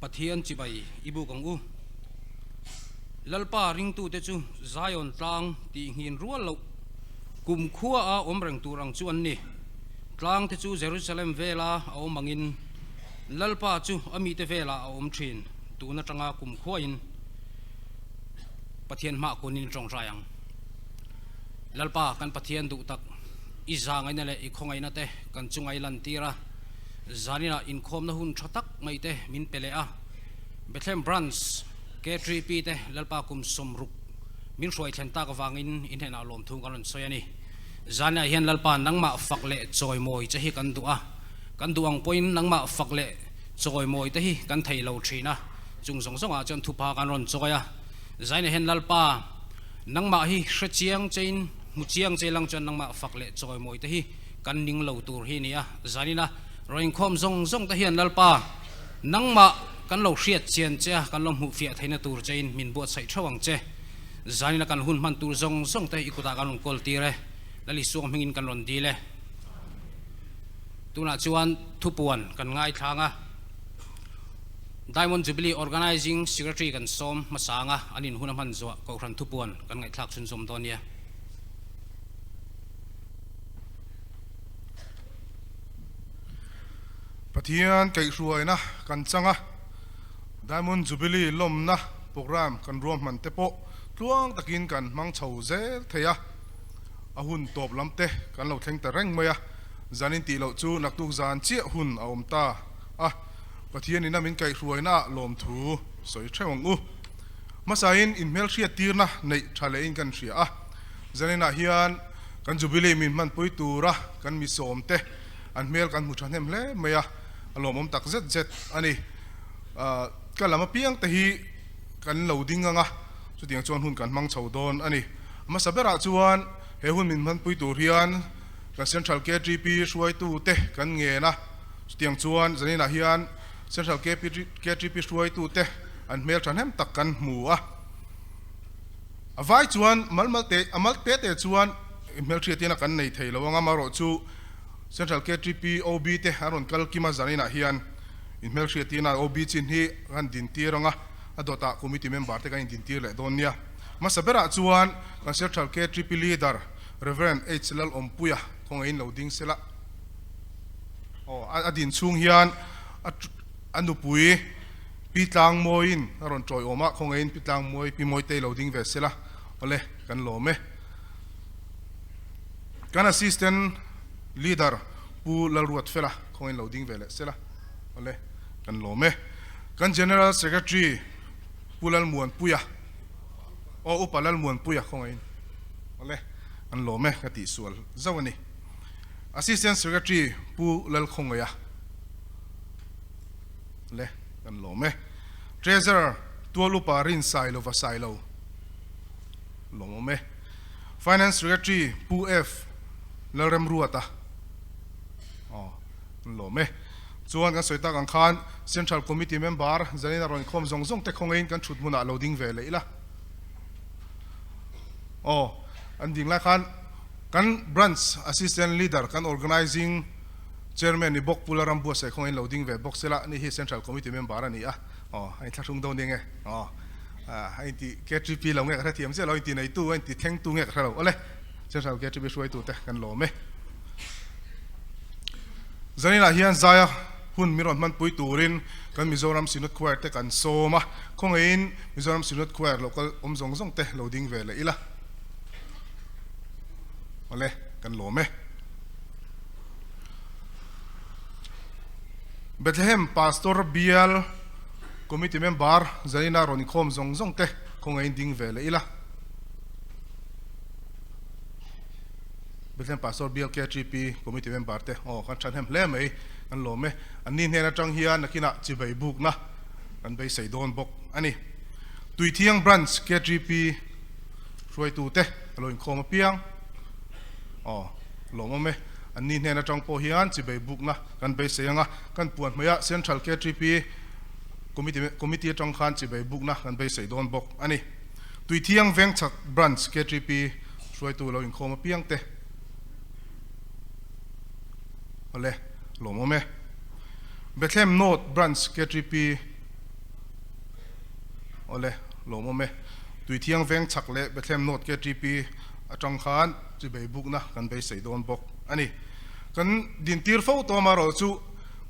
Pathian chibai i buk ang u. Lalpa ringtute chu Zion tlang tih nghin rual loh kum khua a awm reng tur ang chu an ni. Tlang te chu Jerusalem vela a awm angin Lalpa chu a mite velah a awm thin tun atanga kum khuain Pathian hmah kunin tawngtai ang. Lalpa kan Pathian duh tak i zangaina leh i khawngaihna te kan chunga i lantir a, zaninah inkhawmna hun tha tak mai te min pe leh a. Bethlehem Branch K3P te Lalpa kum 60 min hruai thlen tak avangin i hnenah lawmthu kan rawn sawi a ni. Zaninah hian Lalpa nangmah fak leh chawimawi che hi kan duh a, kan duh ang pawhin nangmah fak leh chawimawi te hi kan thei lo thin a, chung zawng zawngah chuan thupa kan rawn chawi a. Zaninah hian Lalpa nangmah hi hre chiang chein hmu chiang che lang chuan nangmah fak leh chawimawi te hi kan ning lo tur hi a ni a. Zaninah rawn inkhawm zawng zawng te hian Lalpa nangmah kan lo hriat chian che a, kan lo hmuh fiah theihna tur chein min buatsaih theuh ang che. Zanina kan hun hman tur zawng zawng te i kutah kan rawn kawl tir e, Lal Isuang hmingin kan rawn dil e. Tunah chuan thupuan kan ngaithlang a, Diamond Jubilee Organising Secretary kan sawm hmasa ang a, an inhun a hman zuah Kohhran thupuan kan ngaihthlak chhunzawm dawn nia. Pathian kaihhruaina kan chang a. Diamond Jubilee lawmna programme kan ruahman te pawh tluang takin kan hmang chho zel thei a, a hun tawp lam te kan lo thleng ta reng mai a, zanin tih loh chu naktuk zan chiah hun a awm ta a, Pathian ina min kaihhruaina ah lawmthu sawi theuh ang u. Hmasain inhmelhriat tirna neih tha lehin kan hria a, zaninah hian kan Jubilee min hmanpui tura kan mi sawm te an hmel kan hmu thahnem hle mai a, a lawmawm tak zet zet a ni. Ka lam apiang te hi kan lo ding ang a, chutiang chuan hun kan hmang chho dawn a ni. Hmasa berah chuan he hun min hmanpui tur hian kan Central KTP hruaitu te kan ngen a, chutiang chuan zaninah hian Central KTP hruaitu te an hmel thahnem tak kan hmu a. A vai chuan mal mal te a mal te te chuan hmelhriat ina kan nei thei lo ang a, amaherawhchu Central KTP OB te an rawn kal kim a zaninah hian. Inhmelhriattina OB chin hi kan dintir ang a, a dawtah committee member te kan indintir leh dawn nia. Hmasa berah chuan kan Central KTP Leader Rev. H. Lalawmpuia kawngaihin lo ding sela. Aw, a din chhung hian a nupui Pi Tlangmawiin a rawn tawiawm a, kawngaihin Pi Tlangmawi, Pi Mawitei lo ding ve sela. Awle, kan lawm e. Kan Assistant Leader Pu Lalruatfela kawngaihin lo ding ve leh sela. Awle, kan lawm e. Kan General Secretary Pu Lalmuanpuia, aw Upa Lalmuanpuia khawngaihin. Awle, kan lawm e, ka tihsual zauh a ni. Assistant Secretary Pu Lalkhawngaia, awle, kan lawm e. Treasurer Tual Upa Rinsailova Sailo, lawmawm e. Finance Secretary Pu F. Lalremruata, aw. An lawm e. Chuan kan sawi tak ang khan Central Committee member Zanina rawn inkhawm zawng zawng te khawngaiin kan thut hmunah lo ding ve leh ila. Aw, an ding lai khan kan Branch Assistant Leader, kan Organising Chairman ni bawk Pu Laram Buatsaih khawngaiin lo ding ve bawk sela, ni hi Central Committee member a ni a. Aw, a inthlahrung dawn eng e. Aw, a inti KTP lo nge ka hrethiam chiah lo, a inti neitu, a inti thlengtu nge ka hre lo. Awle, Central KTP hruaitute kan lawm e. Zaninah hian Zaia hun min rawn hmanpui turin kan Mizoram Synod Choir te kan sawm a, khawngaihin Mizoram Synod Choir lo kal awm zawng zawng te lo ding ve leh ila. Awle, kan lawm e. Bethlehem Pastor Bial Committee Member Zaninah rawn inkhawm zawng zawng te khawngaihin ding ve leh ila. Bethlehem Pastor Bial KTP Committee member te aw kan thahnem hle mai kan lawm e. An ni hnen atang hian nakinah chivei bukna kan beisei dawn bawk a ni. Tuithiang Branch KTP hruaitu te a lo inkhawm apiang aw lawmawm e. An ni hnen atang pawh hian chivei bukna kan beisei anga kan puan hmaiah Central KTP Committee Committee atang khan chivei bukna kan beisei dawn bawk a ni. Tuithiang Vengchhak Branch KTP Hruaitu lo inkhawm apiang te awle lawmawm e. Bethlehem North Branch KTP. Awle, lawmawm e. Tuithiang veng chhak leh Bethlehem North KTP atang khan chibei bukna kan beisei dawn bawk a ni. Kan dintir fo tawh amaherawh chu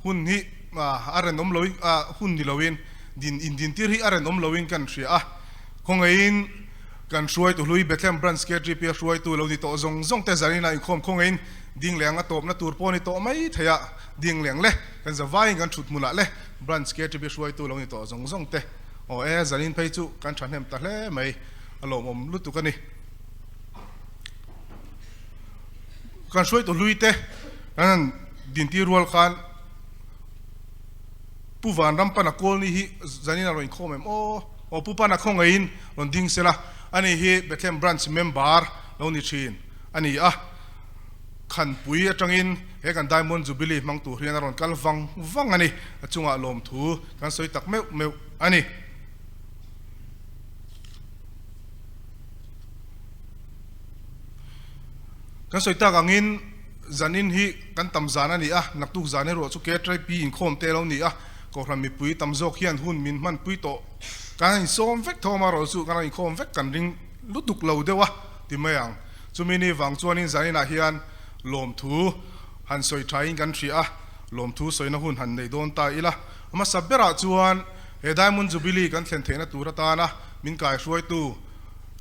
hun hi a renawm lo hun ni loin din indintir hi a renawm loin kan hria a. Khawngaihin kan hruaitu hlui Bethlehem Branch KTP a hruaitu lo ni tawh zawng zawng te zanin a inkhawm khawngaihin ding leh ang a tawpna tur pawh a ni tawh mai thei a, ding leh ang le kan zavaiin kan thut hmunah le Branch KTP hruaitu lo ni tawh zawng zawng te. Aw e, zanin phei chu kan thahnem ta hle mai, a lawmawm lutuk a ni. Kan hruaitu hlui te kan han dintir rual khan Pu Vanrampana Kawlni hi zanin a rawn inkhawm em aw? Aw Pu Pana khawngaihin rawn ding sela, ani hi Bethlehem Branch member lo ni thin a ni a. Khanpui atangin he kan Diamond Jubilee hmang tur hian a rawn kal vang vang a ni. A chungah lawmthu kan sawi tak meuh meuh a ni. Kan sawi tak angin zanin hi kan tam zan a ni a, naktuk zan erawh chu KTP inkhawm te lo ni a, Kohhran mipui tam zawk hian hun min hmanpui tawh. Kan insawm vek tho amaherawh chu kan inkhawm vek kan ring lutuk lo deuh a ti mai ang. Chumi ni vang chuanin zaninah hian lawmthu han sawi thain kan hria a, lawmthu sawina hun han nei dawn ta ila. A hmasa berah chuan he Diamond Jubilee kan thlen theihna tur atana min kaihruaitu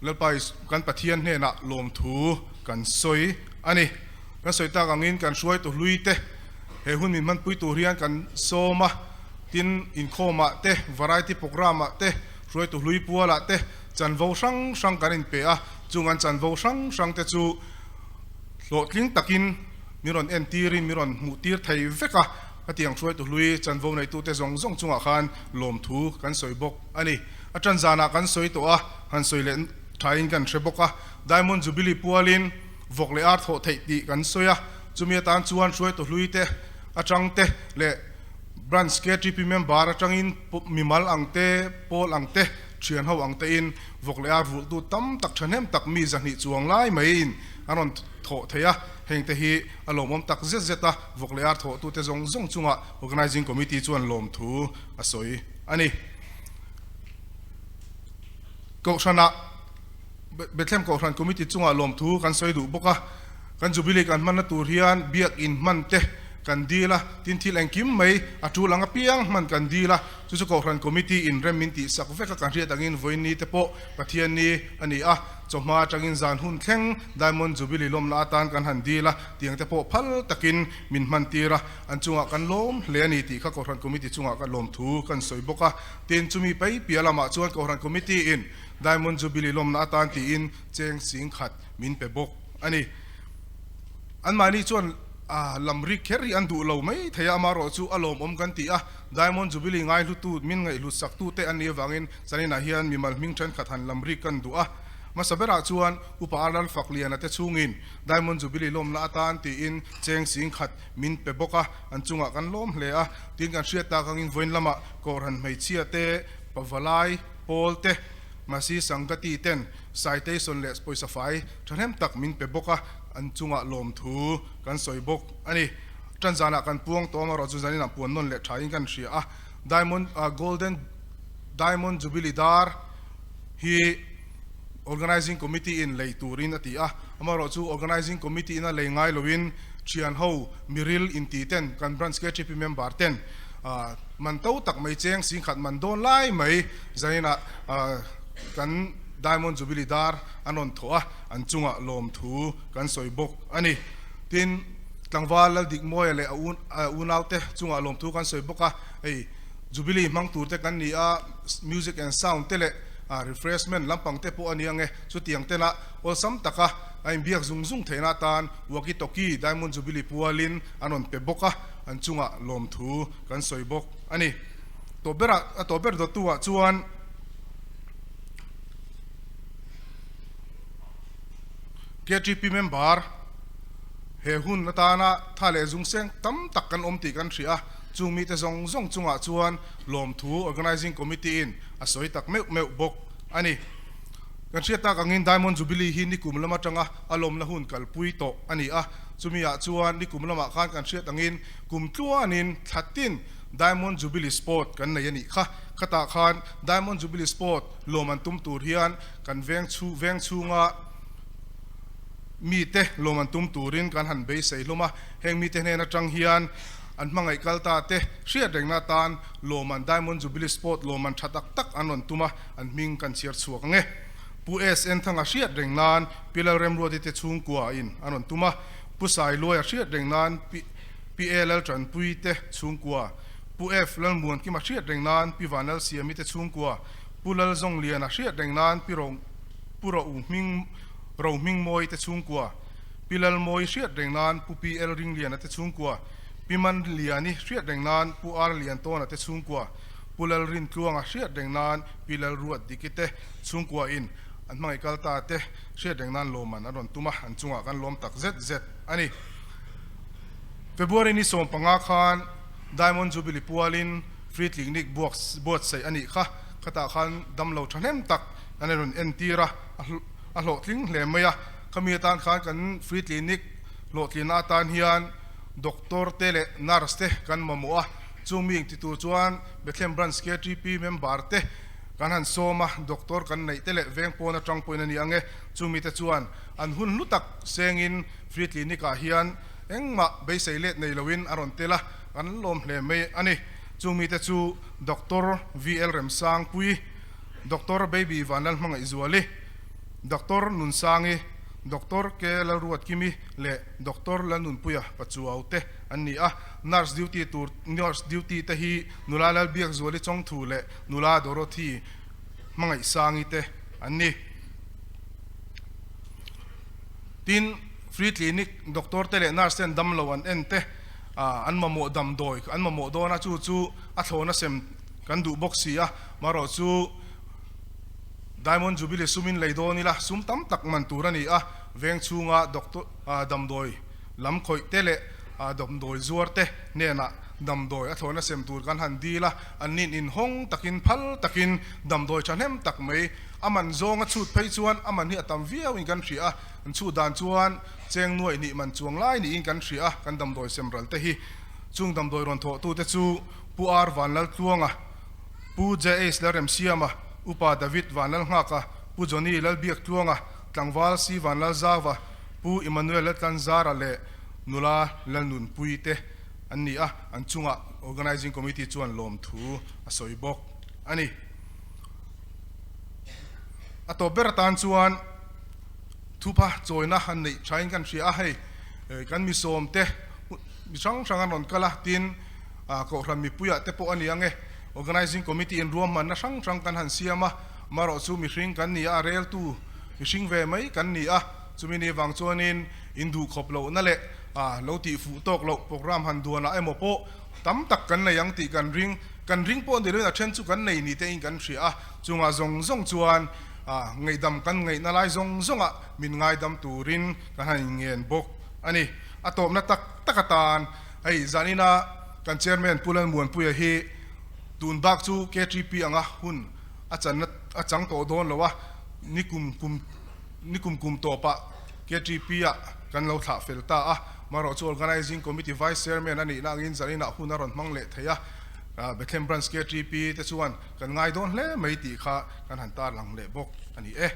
Lalpa kan Pathian hnenah lawmthu kan sawi a ni. Kan sawi tak angin kan hruaitu hlui te he hun min hmanpui tur hian kan sawm a, tin inkhawmah te, variety programme-ah te, hruaitu hlui pualah te chanvo hrang hrang kan inpe a, chung an chanvo hrang hrang te chu hlawhtling takin min rawn entirin min rawn hmuhtir thei vek a. Hetiang hruaitu hlui chanvo neitute zawng zawng chungah khan lawmthu kan sawi bawk a ni. A tan zanah kan sawi tawh a, han sawi leh thain kan hre bawk a. Diamond Jubilee pualin vawk leh ar thawh theih tih kan sawi a, chumi atan chuan hruaitu hlui te atang te leh Branch KTP member atangin mimal ang te, pawl ang te, thian ho ang tein vawk leh ar vulhtu tam tak thahnem tak mi 200 chuang lai maiin an rawn thawh thei a. Hengte hi a lawmawm tak zet zet a, vawk leh ar thawhtute zawng zawng chungah Organising Committee chuan lawmthu a sawi a ni. Kohhranah Bethlehem Kohhran Committee chungah lawmthu kan sawi duh bawk a, kan Jubilee kan hmanna tur hian biakin hman te kan dil a, tin thil engkim mai a tul ang apiang hman kan dil a, chu chu Kohhran Committee in rem min tihsak vek a, kan hriat angin vawiin te pawh Pathianni a ni a. Chawhma atangin zan hun thleng Diamond Jubilee lawmna atan kan han dil a, tiang te pawh phal takin min hman tir a, an chungah kan lawm hle a ni tih kha Kohhran Committee chungah ka lawm thu kan sawi bawk a. Tin, chumi pai piah lamah chuan Kohhran Committee in Diamond Jubilee lawmna atan tiin cheng sing khat min pe bawk a ni. Anmahni chuan lam rik kher hi an duh lo mai thei a, amaherawh chu a lawmawm kan ti a, Diamond Jubilee ngaihlutu min ngaihhlut saktute an nih avangin Zaninah hian mimal hming thenkhat han lam rik kan duh a, hmasa berah chuan Upa Arlal Fakliana te chhungin Diamond Jubilee lawmna atan tiin cheng sing khat min pe bawk a, an chungah kan lawm hle a, tin kan hriat tak angin vawiin lamah Kohhran hmeichhia te, Pavalai, Pawl te, Masi Sangati ten citation leh pawisa fai thahnem tak min pe bawk a, an chungah lawmthu kan sawi bawk a ni. Tan zanah kan puang tawh amaherawh chu zaninah puan nawn leh thain kan hria a, Diamond Golden Diamond Jubilee dar hi Organising Committee in lei turin a ti a, amaherawh chu Organising Committee in a lei ngai loin thian ho miril inti ten kan Branch KTP member ten man to tak mai cheng singkhat man dawn lai mai zaninah kan Diamond Jubilee dar an rawn thawh a, an chungah lawmthu kan sawi bawk a ni. Tin, tlangval Laldikmawia leh a unaute chungah lawmthu kan sawi bawk a, hei Jubilee hmang tur te kan ni a, music and sound te leh refreshment lampang te pawh a ni ang e. Chutiang tena awlsam taka a inbiak zung zung theihna atan walkie talkie Diamond Jubilee pualin an rawn pe bawk a, an chungah lawmthu kan sawi bawk a ni. Tawp berah a tawp ber dawttu ah chuan KTP member he hun atana tha leh zungseng tam tak kan awm tih kan hria a. Chung mite zawng zawng chungah chuan lawmthu Organising Committee in a sawi tak meuh meuh bawk a ni. Kan hriat tak angin Diamond Jubilee hi nikum lam atanga a lawmna hun kalpui tawh a ni a, chumi ah chuan nikum lamah khan kan hriat angin kum tluanin thla tin Diamond Jubilee Sport kan nei a nih kha. Khatah khan Diamond Jubilee Sport lawm an tum tur hian kan veng chhu veng chhunga mite lawm an tum turin kan han beisei hlawm a. Heng mite hnen atang hian an hmangaih kal ta te hriat rengna atan lawm an Diamond Jubilee Sport lawm an tha tak tak an rawn tum a, an hming kan chhiar chhuak ang e. Pu SN Thanga hriat reng nan Pi Lalremruati te chhungkua in an rawn tum a, Pu Sailuaia hriat reng nan Pi Pi A Laltanpui te chhungkua, Pu F Lalmuankima hriat reng nan Pi Vanlalsiami te chhungkua, Pu Lalzawngliana hriat reng nan Pi Ro Pu Ro Hming Ro Hmingmawi te chhungkua, Pi Lalmawi hriat reng nan Pu Pi L Ringliana te chhungkua, Pi Manliani hriat reng nan Pu R Liantawna te chhungkua, Pu Lalrintluanga hriat reng nan Pi Lalruatdiki te chhungkua in an hmangaih kal ta te hriat reng nan lawmman an rawn tum a, an chungah kan lawm tak zet zet a ni. February ni 15 khan Diamond Jubilee pualin Free Clinic buatsaih a nih kha, khatah khan damlo thahnem tak an rawn entir a, a hlawhtling hle mai a, khami atan khan kan Free Clinic hlawhtlinna atan hian Doctor te leh Nurse te kan mamawh a, chung mi engti tur chuan Bethlehem Branch KTP member te kan han sawm a, Doctor kan neih te leh veng pawn atang pawhin a ni ang e, chumi te chuan an hun hlu tak sengin Free Clinic ah hian engmah beisei let nei loin a rawn tel a, kan lawm hle mai a ni. Chung mite chu Doctor VL Remsangpui, Doctor Baby Vanlalhmangaihzuali, Doctor Nunsangi, Doctor K Lalruatkimi leh Doctor Lalnunpuia Pachuau te an ni a. Nurse duty tur Nurse duty te hi Nula Lalbiakzuali Chawngthu leh Nula Dorothy Hmangaihsangi te an ni. Tin, Free Clinic doctor te leh nurse ten damlo an en te, an mamawh damdawi an mamawh dawn a, chu chu a thlawna sem kan duh bawk si a, marawh chu Diamond Jubilee sumin lei dawn ila sum tam tak man tur a ni a, veng chhunga doctor damdawi lam khawih te leh damdawi zuar te hnenah damdawi a thlawna sem tur kan han dil a, an nin inhawng takin phal takin damdawi thahnem tak mai A man zawng a chhut phei chuan a man hi a tam viau in kan hria a, an chhut dan chuan cheng nuaih nih man chuang lai niin kan hria a, kan damdawi sem ral te hi. Chung damdawi rawn thawh tu te chu Pu R Vanlaltluanga, Pu JH Lalremsiama, Upa David Vanlalnghaka, Pu Johnny Lalbiaktluanga, Tlangval C Vanlalzauva, Pu Emmanuel Laltlanzara leh Nula Lalnunpui te an ni a, an chungah Organising Committee chuan lawmthu a sawi bawk a ni. A tawp ber atan chuan thupa chawina han neih thain kan hria a, hei kan mi sawmte mi hrang hrang an rawn kal a, tin Kohhran mipuiah te pawh a ni ang e, Organising Committee in ruahmanna hrang hrang kan han siam a, amaherawh chu mihring kan ni a, a reltu mihring ve mai kan ni a, chumi ni vang chuanin induhkhawp lohna leh lo tihfuh tawk loh programme han duanah emaw pawh tam tak kan nei ang tih kan ring. Kan ring pawh ni loin a then chu kan nei ni te in kan hria a, chungah zawng zawng chuan ngaihdam kan ngaihna lai zawng zawngah min ngaidam turin kan han inngen bawk a ni. A tawpna tak tak atan hei zanina kan Chairman Pu Lalmuanpuia hi tun bak chu KTP anga hun a channa a chang tawh dawn lo a, ni kum kum ni kum kum tawpah KTP ah kan lo thlah fel ta a, marawh chu Organising Committee Vice Chairman a nihna angin zaninah hun a rawn hmang leh thei a. Bethlehem Branch KTP te chuan kan ngai dawn hle mai tih kha kan han tarlang leh bawk a ni e.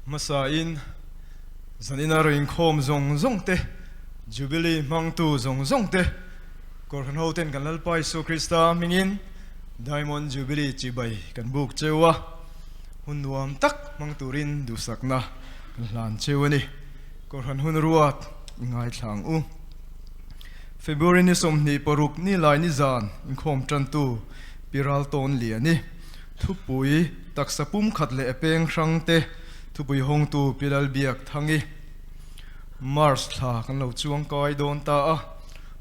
Hmasain zanina rainkhawm zawng zawng te, Jubilee hmangtu zawng zawng te, Kohhran hoten kan Lalpa Isua Krista hmingin Diamond Jubilee chibai kan buk cheu a. Hun nuam tak hmang turin duhsakna kan hlan cheu a ni. Kohhran hun ruat i ngaithla ang u. February ni 26 ni lai ni zan inkhawm tantu Pi Raltawn Liani, thupui taksa pumkhat leh peng hrang te thupui hawngtu Pi Lalbiak Thangi. March thla kan lo chuang kai dawn ta a,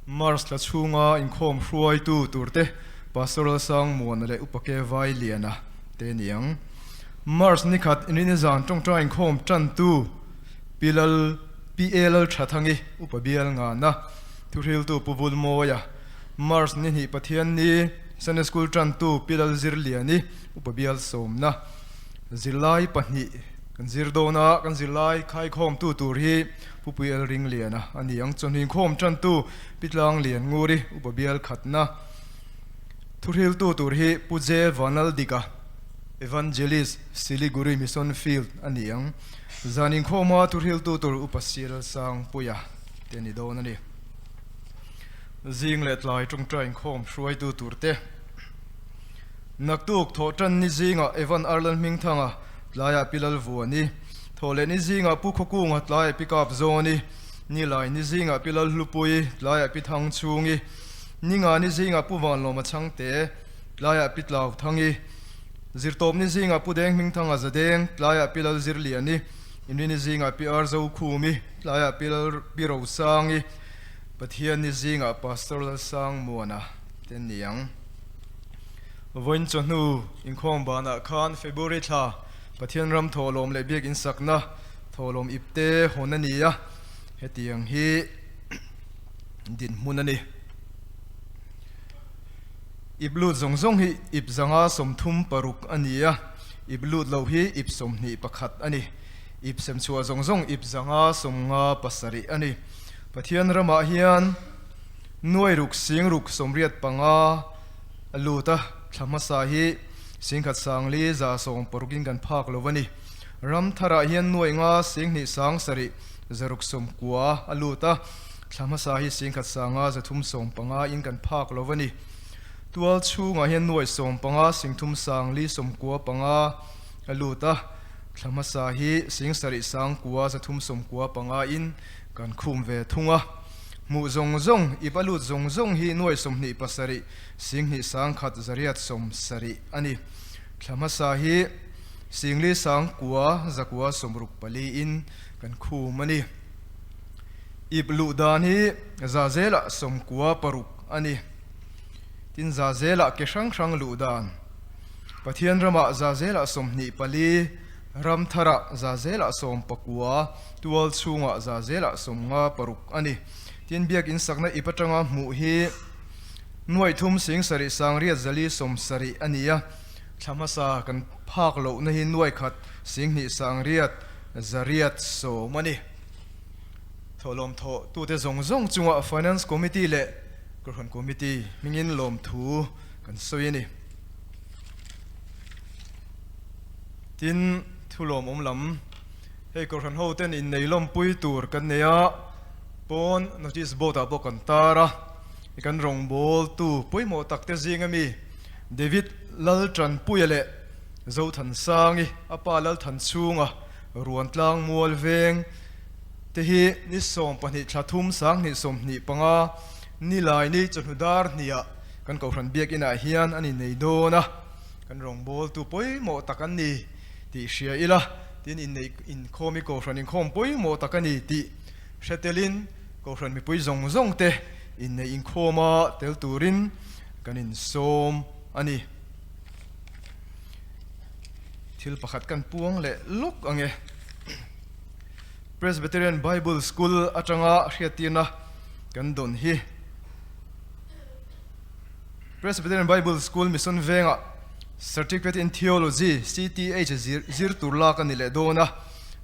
March thla chhunga inkhawm hruaitu turte Pastoral Sangmuana leh Upa Ke Vailiana te niang. March ni khat inrini zan tawngtai inkhawm tantu Pi Lal Pi A Lal Thathangi Upa Bial Ngana Thuhriltu Pu Vulmawia March ni hnih Pathian ni Sunday School tantu Pi Lal Zirliani Upa Bial Sawmna. Zirlai pahnih kan zir dawn a, kan zirlai khaikhawmtu tur hi Pu Puiel Ringliana a ni ang. Chawhnu inkhawm tantu Pi Tlang Lian Nguri Upa Bial khatna thuhriltu tur hi Pu J Vanlaldika, Evangelist, Siliguri Mission Field a ni ang. Zan inkhawma thuhriltu tur Upa Sial Sangpuia te a ni dawn a ni. Zing leh tlai tawngtai inkhawm hruaitu tur te. Naktuk thawh tan ni zingah Evan Arlan Hmingthanga tlaiah Pi Lalvuani, thawh leh ni zingah Pu Khawkunga tlaiah Pi Kapzawni, ni lai ni zingah Pi Lalhlupuii tlaiah Pi Thangchhungi, ni nga ni zingah Pu Vanlawma Chhangte tlaiah Pi Tlauthangi, Zirtawp ni zingah Pu Deng Hmingthanga Zadeng tlaiah Pi Lalzirliani, Inri ni zingah Pi Arzokhumi tlaiah Pi Lal Pi Rosangi, Pathian ni zingah Pastor Lalsangmuana te niang. Vawiin chawhnu inkhawm banah khan February thla Pathian ram thawhlawm leh biak insakna thawhlawm ipte hawn a ni a, hetiang hi dinhmun a ni. Ip lut zawng zawng hi ip zanga 36 a ni a, ip lut lo hi ip 21 a ni. Ip semchhuah zawng zawng ip zanga 57 a ni. Pathian ramah hian Nuai ruk sing ruk 85 a lut a, thla hmasa hi singkhat sangli za 60 in kan phak lo a ni. Ram tharah hian nuai nga 2 7 zaruk 90 a lut a, thla hmasa hi singkhat sanga 315 in kan phak lo a ni. Tual chhungah hian nuai 15 singthum sangli 95 a lut a, thla hmasa hi sing sarih sangkua 395 in kan khum ve thung a. Hmuh zawng zawng, ip a lut zawng zawng hi nuai 27 22 100 870 a ni. Thla hmasa hi singli sangkua zakua 64 in kan khum a ni. Ip luh dan hi za zelah 96 a ni. Tin za zelah ke hrang hrang luh dan. Pathian ramah za zelah 24, ram tharah za zelah 19, Tual chhungah za zelah 56 a ni. Tin, biak insakna ip atanga hmuh hi nuaih thum sing sarih sangriat zali 70 a ni a. Thla hmasa kan phak lohna hi nuaih khat sing hnih sangriat zariat sawm a ni. Thawhlawm thawh tute zawng zawng chungah Finance Committee leh Kohhran Committee hmingin lawmthu kan sawi a ni. Tin, thu lawmawm lam. Hei Kohhran ho ten innei lawmpui tur kan nei a, pawn notice board ah pawh kan tar a, i kan rawngbawl tu pawimawh tak te zing ami David Laltanpuia leh Zothansangi a pa Lalthanchhunga Ruantlang Mual Veng te hi ni 12 thla thum 20 25 nilai ni chawhnu dar hniah kan Kohhran biakinah hian an innei dawn a, kan rawngbawl tu pawimawh tak an ni tih hria ila. Tin, inneih inkhawm hi Kohhran inkhawm pawimawh tak a ni tih hre telin Kohhran mipui zawng zawng te inneih inkhawma tel turin kan insawm a ni. Thil pakhat kan puang leh lawk ang e. Presbyterian Bible School atanga hriattirna kan dawn hi. Presbyterian Bible School Mission Vengah Certificate in Theology, CTH, zir tur lak a ni leh dawn a,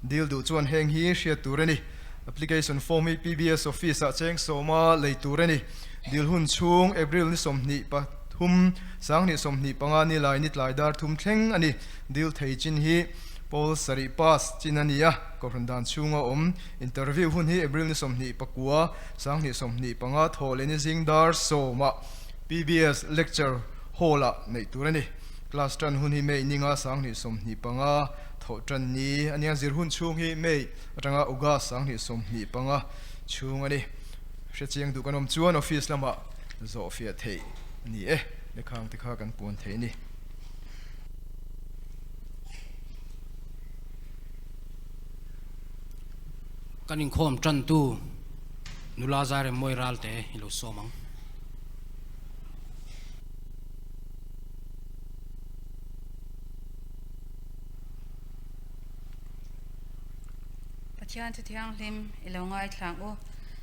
dil duh chuan heng hi hriat tur a ni. Application form hi PBS Office ah cheng sawma lei tur a ni. Dil hun chhung April ni 23, 2025 ni lai ni tlai dar thum thleng a ni. Dil thei chin hi Pawl sarih pass chin a ni a, Kohhran dan chhunga awm interview hun hi April ni 29, 2025 thawh leh ni zing dar sawmah PBS Lecture Hall-ah neih tur a ni. Class tan hun hi May ninga 2025 thawh tan ni a nia, zir hun chhung hi May atanga August 2025 chhung a ni. Hrechiang duh kan awm chuan office lamah zawh fiah theih a ni e, lehkhang te kha kan puan thei a ni. Kan inkhawm tantu nula Zairem Mawi Ralte i lo sawm ang. Pathian Thu Thianghlim i lo ngaithlang u.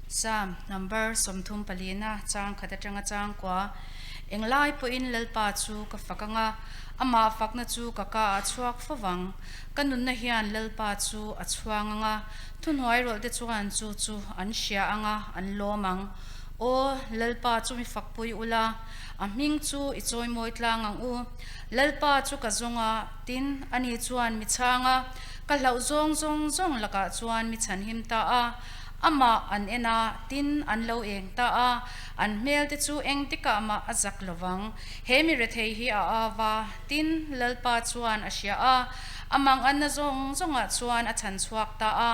Psalm number 34 na chang khat atanga chang kua. Englai pawhin Lalpa chu ka fak anga, amah fakna chu ka ka ah chhuak fo vang. Ka nunna hian Lalpa chu a chhuang anga, thuhnuai rawlhte chuan chu chu an hria anga an lawm ang. Aw, Lalpa chu mi fakpui ula, a hming chu i chawimawi tlang ang u. Lalpa chu ka zawng a, tin, ani chuan mi chhang a, ka hlauh zawng zawng zawng lakah chuan mi chhanhim ta a. Amah an en a, tin, an lo eng ta a, an hmel te chu eng tikah mah a zak lo vang. He mi rethei hi a au a, tin, Lalpa chuan a hria a, a manganna zawng zawngah chuan a chhan chhuak ta a.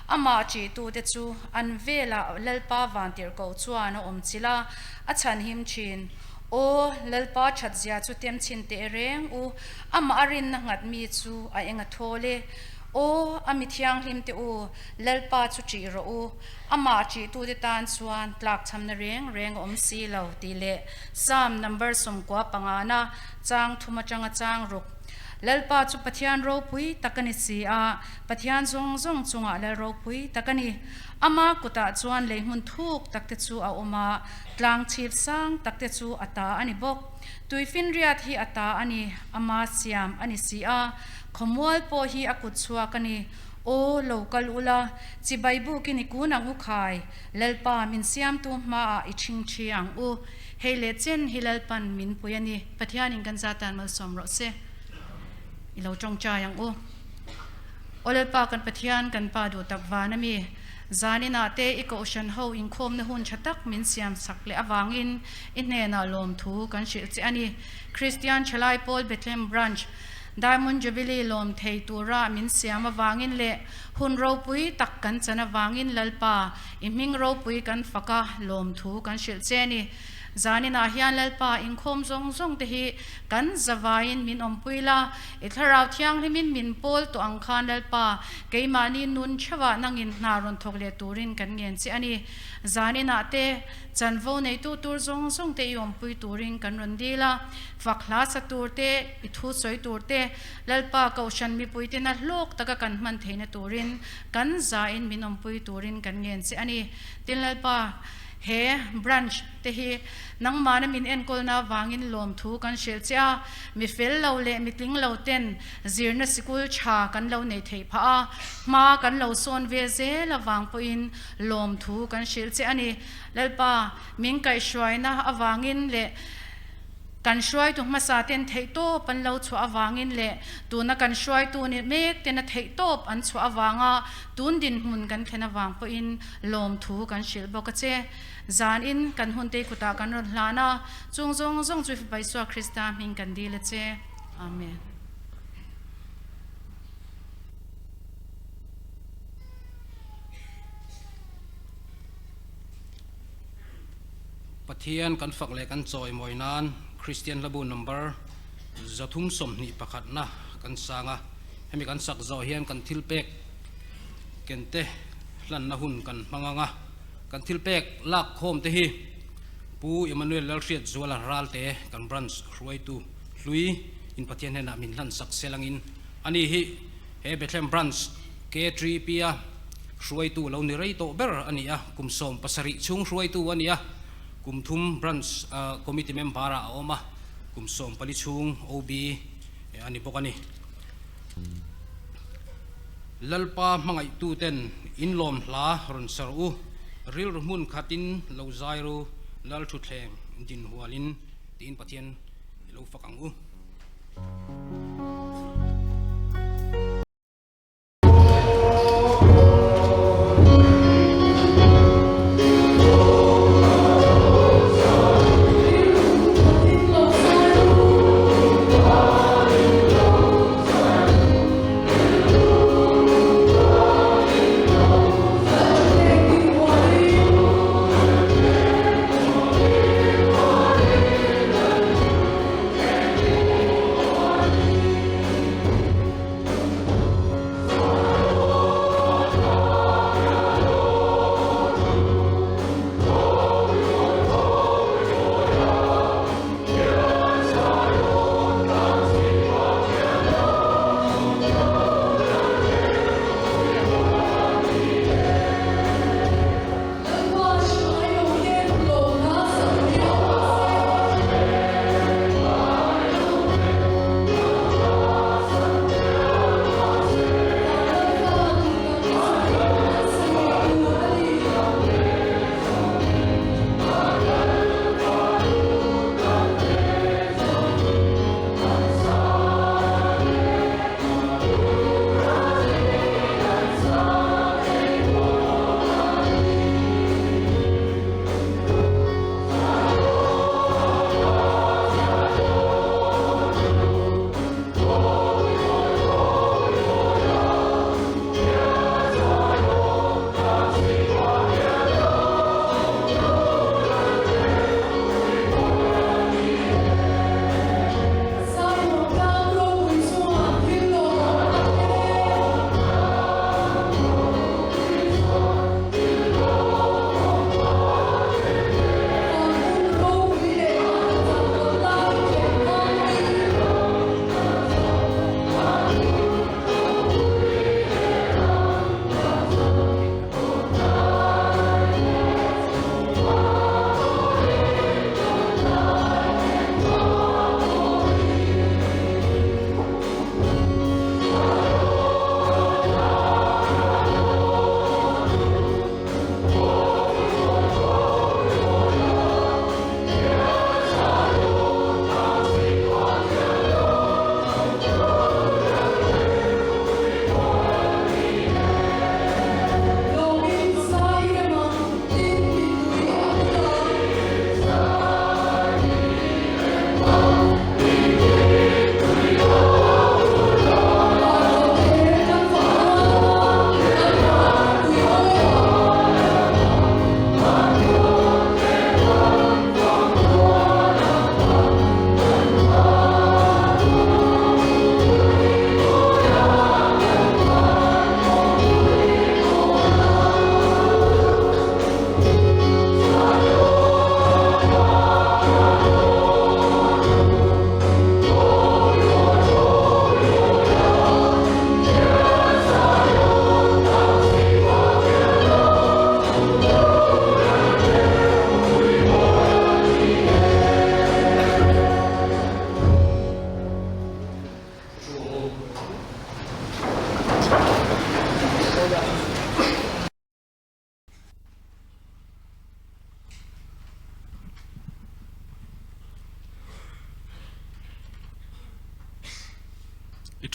Amah ṭihtute chu an velah Lalpa vantirhkoh chuan a awm chilh a, a chhanhim ṭhin. Aw, Lalpa ṭhatzia chu tem chhin teh reng u, amah a rinna nghat mi chu a eng a thawl e. Aw, a mi thianghlim te u, Lalpa chu ṭih rawh u, amah ṭihtute tan chuan tlakchhamna reng reng a awm si lo, tih leh Psalm number 95 chang thum aṭanga chang ruk. Lalpa chu Pathian ropui tak a ni si a, Pathian zawng zawng chungah Lal ropui tak a ni. Ama kutah chuan lei hmun thuk takte chu a awm a, tlang chhip sang takte chu a ta a ni bawk. Tuifinriat hi a ta a ni, ama siam a ni si a, khawmual pawh hi a kut chhuak a ni. Aw, lo kal ula, chibai bukin i kun ang u khai, Lalpa min siamtu hmaah i ṭhingṭhi ang u. Hei leh chen hi Lalpan min pui a ni. Pathianin kan zatan malsawm rawh se. I lo ṭawngṭai ang u. Aw Lalpa kan Pathian, kan Pa duh tak van a mi. Zaninah te i kohhran ho inkhawmna hun ṭha tak min siam sak leh avangin i hnenah lawmthu kan hrilh che a ni. Kristian Ṭhalai Pawl Bethlehem Branch Diamond Jubilee lawm thei tura min siam avangin leh hun ropui tak kan chan avangin Lalpa, i hming ropui kan fak a, lawmthu kan hrilh che a ni. Zaninah hian Lalpa inkhawm zawng zawng te hi kan zavaiin min awmpui la, i Thlarau Thianghlimin min pawl tawh ang khan Lalpa, keimahni nun theuhah nangin hna rawn thawk leh turin kan ngen che a ni. Zaninah te chanvo neitu tur zawng zawng te i awmpui turin kan rawn dil a, fak hla sa tur te, i thu sawi tur te, Lalpa Kohhran mipui tena hlawk taka kan hman theihna turin kan zain min awmpui turin kan ngen che a ni. Tin Lalpa, he branch te hi nangmahna min enkawlna avangin lawmthu kan hrilh che a, mi fel lo leh mi tling lo ten zirna sikul tha kan lo nei theih phah a, hma kan lo sawn ve zel avang pawhin lawmthu kan hrilh che a ni. Lalpa, min kaihhruaina avangin leh Kan hruaitu hmasa ten theihtawp an lo chhuah avangin leh tuna kan hruaitu ni mek tena theihtawp an chhuah avanga tun dinhmun kan thlen avang pawhin lawmthu kan hrilh bawk a che. Zanin kan huntei kutah kan rawn hlan a, chung zawng zawng chu Fapa Isua Krista hming kan dil a che. Amen. Pathian kan fak leh kan chawimawi nan Kristian hlabu number 321 na kan sang a, hemi kan sak zawh hian kan thil pek ken te hlanna hun kan hmang ang a, kan thil pek lak khawm te hi Pu Emmanuel Lalhriat Zuala Ralte kan branch hruaitu hlui in Pathian hnenah min hlan sak sel angin ani hi he Bethlehem branch K3P a Hruaitu lo ni rei tawh ber a ni a, kum 17 chhung hruaitu a ni a, kum thum Branch Committee member ah a awm a, kum 14 chhung OB a ni bawk a ni. Lalpa hmangaihtu ten in lawm hla rawn sar u, rilru hmun khatin lo zai ru, Lal thutthleng din hualin tiin Pathian i lo fak ang u.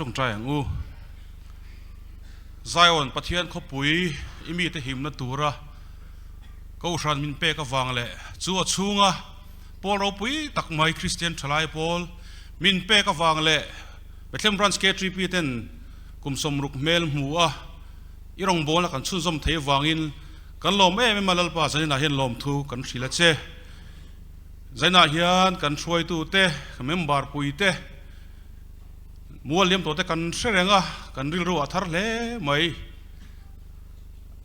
tawngtai ang u. Zion Pathian khawpui i mite himna tura Kohhran min pek avang leh chu a chhunga pawl ropui tak mai Kristian thalai pawl min pek avang leh Bethlehem Branch KTP ten kum sawmruk hmel hmu a i rawngbawlna kan chhunzawm thei avangin kan lawm em em a Lalpa zaninah hian lawmthu kan hrilh a che. Zainah hian kan hruaitute, kan member puite, mual liam tawhte kan hre reng a, kan rilru a thar hle mai.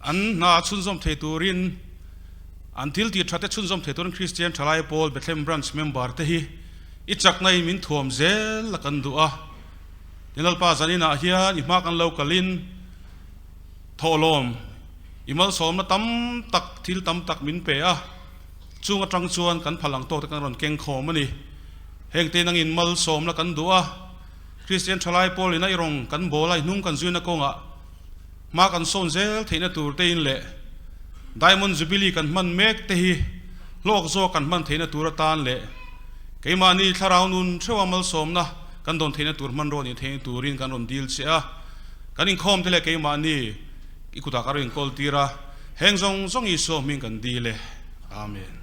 An hna chhunzawm thei turin, an thil tih thate chhunzawm thei turin Kristian Thalai Pawl Bethlehem Branch member te hi i chakna in min thuam zel a kan duh a. Ni Lalpa zaninah hian i hma kan lo kalin thawhlawm i malsawmna tam tak thil tam tak min pe a. Chung atang chuan kan phal ang tawk te kan rawn keng khawm a ni. Heng te nangin malsawmna kan duh a, Kristian thalai pawl ina i rawng kan bawl a, i hnung kan zuina kawngah hma kan sawn zel theihna tur te in leh Diamond Jubilee kan hman mek te hi hlawk zawk kan hman theihna tur atan leh keimahni thlarau nun theuha malsawmna kan dawn theihna tur hmanraw nih theihna turin kan rawn dil che a, kan inkhawm te leh keimahni i kutah ka rawn inkawl tir a. Heng zawng zawng Isua hming kan dil e. Amen.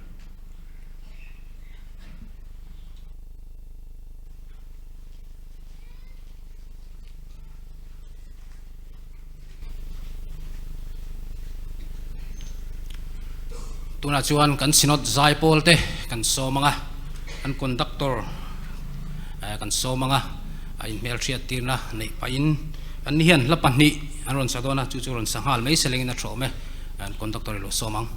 Tunah chuan kan Synod zaipawl te kan sawm ang a, kan conductor kan sawm ang a, a inhmelhriat tirna neih pahin an ni hian hla pahnih an rawn sa dawn a, chu chu rawn sa nghal mai selengin a thawm e, an conductor i lo sawm ang.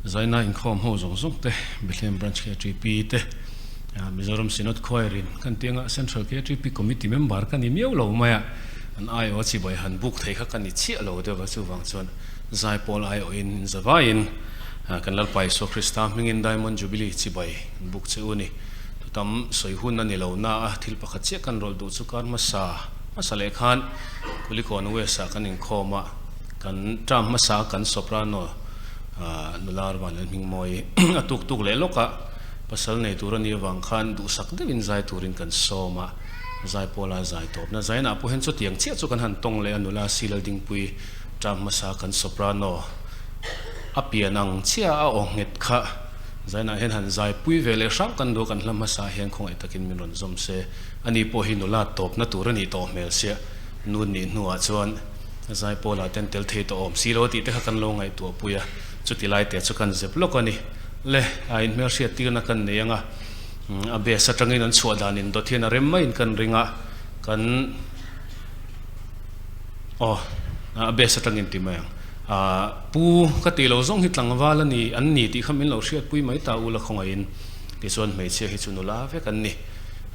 Zaina inkhawm ho zawng zawng te, Bethlehem Branch KTP te, Mizoram Synod Choir in kan tih anga Central KTP Committee member ka ni miau lo mai a, an aiawh a chibai han buk thei kha ka ni chiah lo deuh a, chuvang chuan Zaipawl aiawhin in zavaiin kan Lalpa Isua Krista hmingin Diamond Jubilee chibai kan buk che u ni. Tutam sawi hun a ni lo na a, thil pakhat chiah kan rawlh duh chu kar hmasa hmasa leh khan Kulikawn West ah kan inkhawm a, kan term hmasa kan soprano nula Arvan Lalhmingmawi a tuk tuk leh lawk a, pasal nei tur a nih avang khan duhsak deuhin zai turin kan sawm a, Zaipawla zai tawpna zainah pawh hian chutiang chiah chu kan han tawng leh a, nula Silaldingpui term hmasa kan soprano a pian ang chiah a aw nghet kha zainah hian han zaipui ve leh hrang kan duh a, kan hla hmasa hian khawngaih takin min rawn zawm se, ani pawh hi nula tawpna tur a nih tawh hmel sia. Nun nih hnuah chuan Zaipawlah ten tel thei tawh awm si lo tih te kha kan lo ngaihtuah pui a, chuti lai te chu kan zep lawk a ni. Le, a inhmelhriat tirna kan nei ang a, a base atangin an chhuah dan in dawt hian a rem maiin kan ring a, kan aw a base atangin ti mai ang. Aa pu ka tih lo zawng hi tlangval a ni an ni tih kha min lo hriatpui mai ta ula khawngaihin tichuan hmeichhia hi chu nula vek an ni.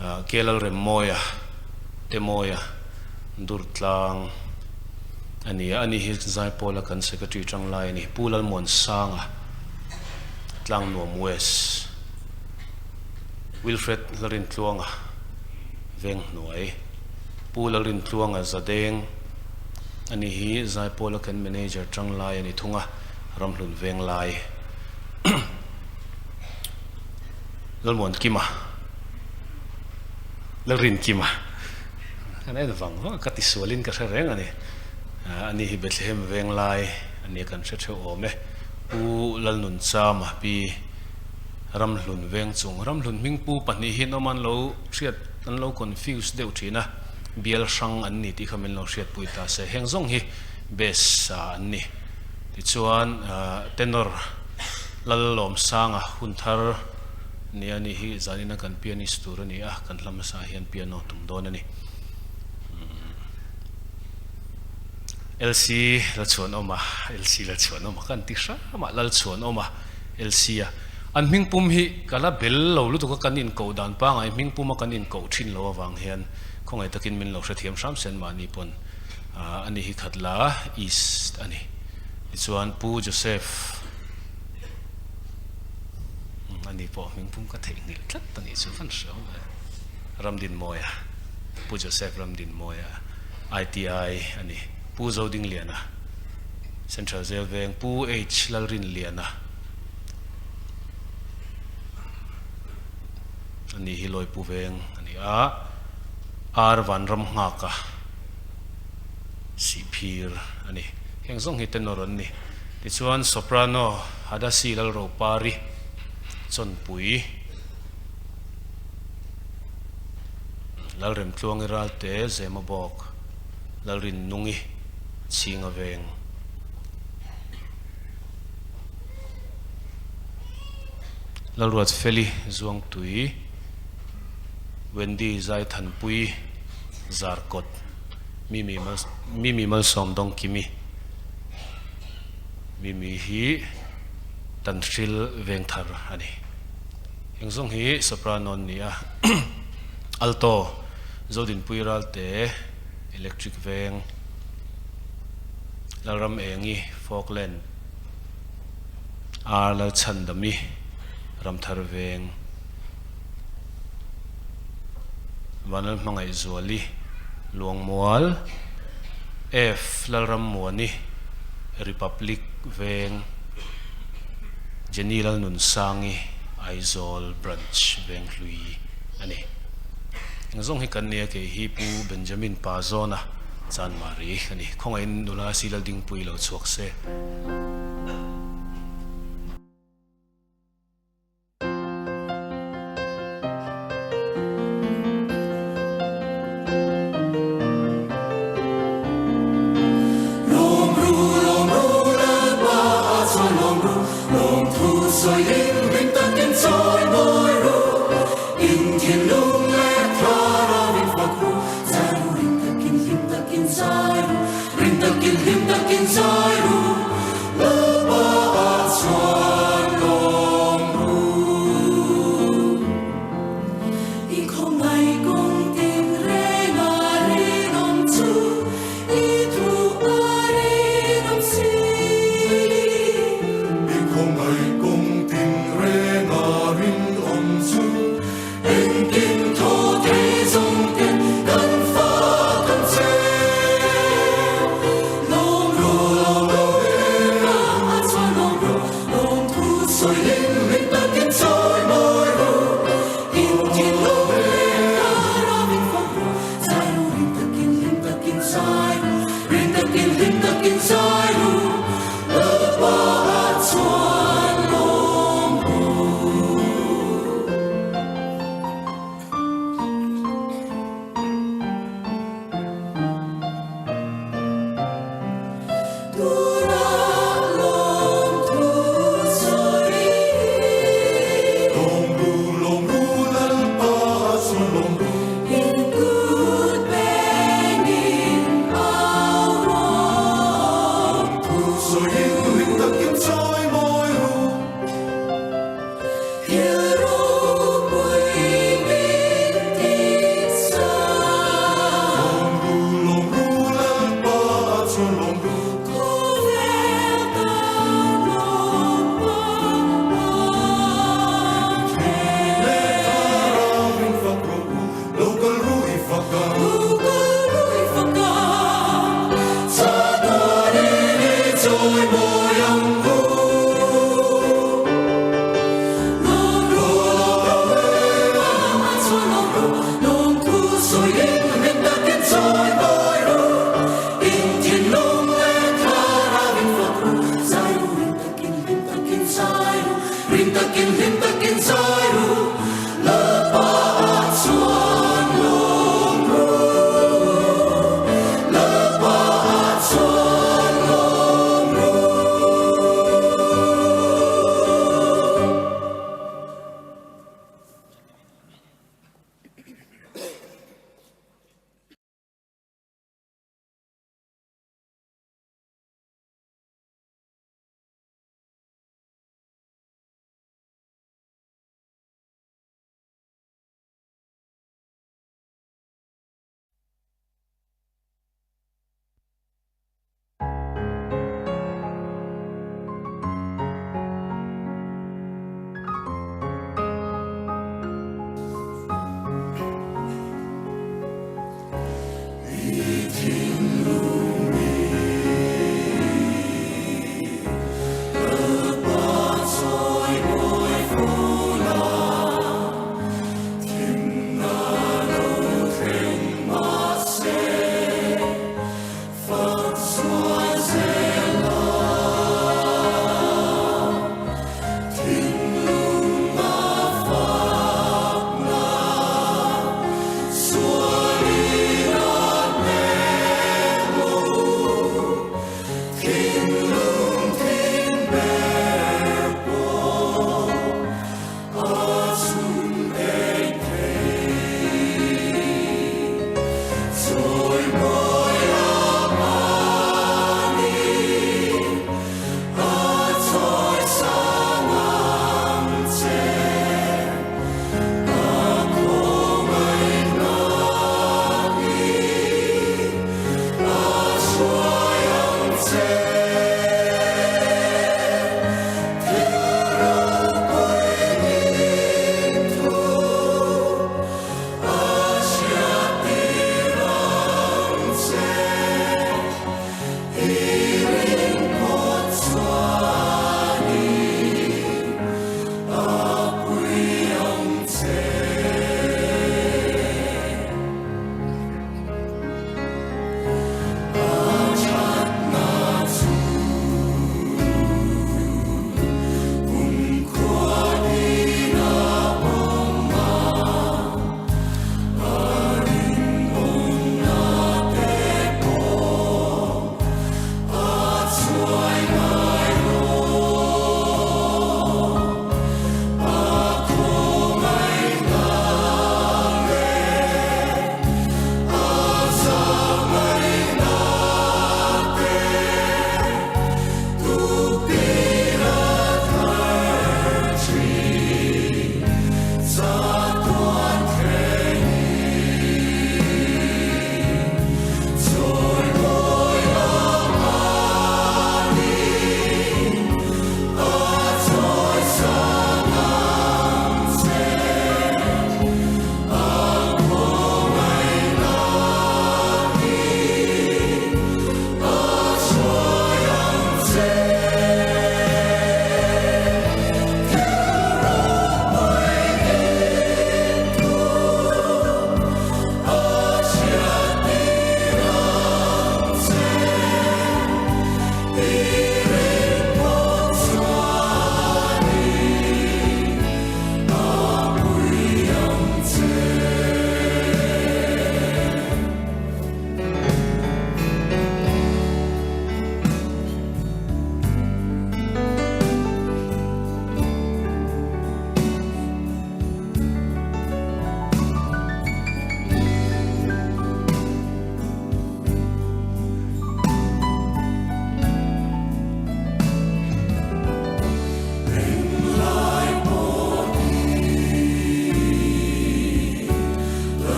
Aa Kelalremmawia. Temawia Durtlang a ni a, ani hi Zaipawla kan Secretary tang lai a ni. Pu Lalmuansanga, Tlangnuam West, Wilfred Lalrintluanga, Venghnuai, Pu Lalrintluanga Zadeng, ani hi Zaipawla kan Manager tang lai a ni thung a, Ramhlun Venglai. Lalmuankima, Lalrinkima, kan en vang vang a, ka tisualin ka hre reng a ni. Ani hi Bethlehem Venglai a nia kan hre theuh awm e. Pu Lalnunchama pi Ramhlun Vengchung, Ramhlun hming pu pahnih hi an awm a, an lo hriat, an lo confuse deuh thin a, bial hrang an ni tih kha min lo hriatpui ta se, heng zawng hi base an ni. Tichuan tenor. Lallawmsanga hun thar nia ni hi zanina kan pianist tur a ni a, kan hla hmasa hian piano tum dawn a ni. LC Lalchhuanawma, LC Lalchhuanawma kan ti hram a, Lalchhuanawma LC a an hming pum hi ka la bel lo lutuk a, kan inkoh dan pangai hming puma kan inkoh thin lo avang hian khawngaih takin min lo hrethiam hram sen mahni pawn ani hi khat la East a ni. Tichuan Pu Joseph Ani pawh hming pum ka theihnghilh tlat a nih chu kan hre awm e. Ramdinmawia, Pu Joseph Ramdinmawia, ITI a ni. Pu Zodingliana, Central Jail Veng Pu H Lalrinliana a ni hi Lawipu Veng a ni a, R Vanramnghaka Sihphir a ni. Heng zawng hi tenor an ni. Tichuan Soprano Hadasi Lalropari Chawnpui Lalremtluangi Ralte Zemabawk Lalrinnungi Chhinga Veng. Lalruatfeli Zuangtui, Wendy Zaithanpui Zarkawt, Mimi Mimi Malsawm Dawngkimi, Mimi hi Tanhril Vengthar a ni. Heng zawng hi soprano an ni a, alto Zodinpui Ralte, Electric Veng, Lalram Engi, Falkland, Ar Lalchhandami, Ramthar Veng, Vanlal Hmangaihzuali, Luangmual, F Lalrammuani, Republic Veng, Jenny Lalnunsangi, Aizawl Branch Venghlui a ni. Eng zawng hi kan nia kei hi Pu Benjamin Pazawna Chanmari a ni. Khawngaihin nula si Laldingpui lo chhuak se.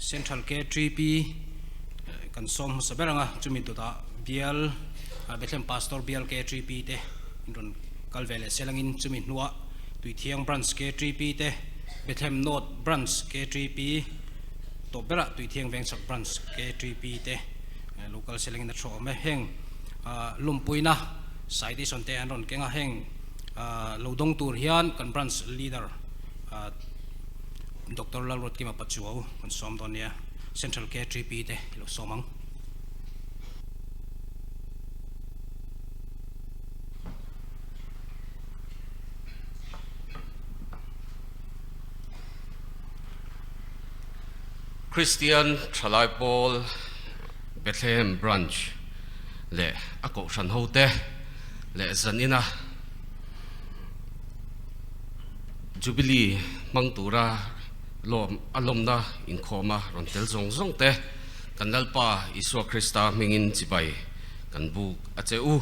Central KTP kan sawm hmasa ber ang a, chumi dawtah bial Bethlehem Pastor bial KTP te in rawn kal ve leh sel angin chumi hnuah Tuithiang Branch KTP te, Bethlehem North Branch KTP tawp berah Tuithiang Vengchhak Branch KTP te lo kal sel angin a thu awm e. Heng lumpuina citation te an rawn keng a, heng lo dawng tur hian kan Branch Leader Doctor Lalruatkima Pachuau kan sawm dawn nia, Central KTP te i lo sawm ang. Kristian Thalai Pawl Bethlehem Branch leh a kohhran hote leh zanina Jubilee hmang tura lawm a lawmna inkhawma rawn tel zawng zawng te kan Lalpa Isua Krista hmingin chibai kan buk a che u.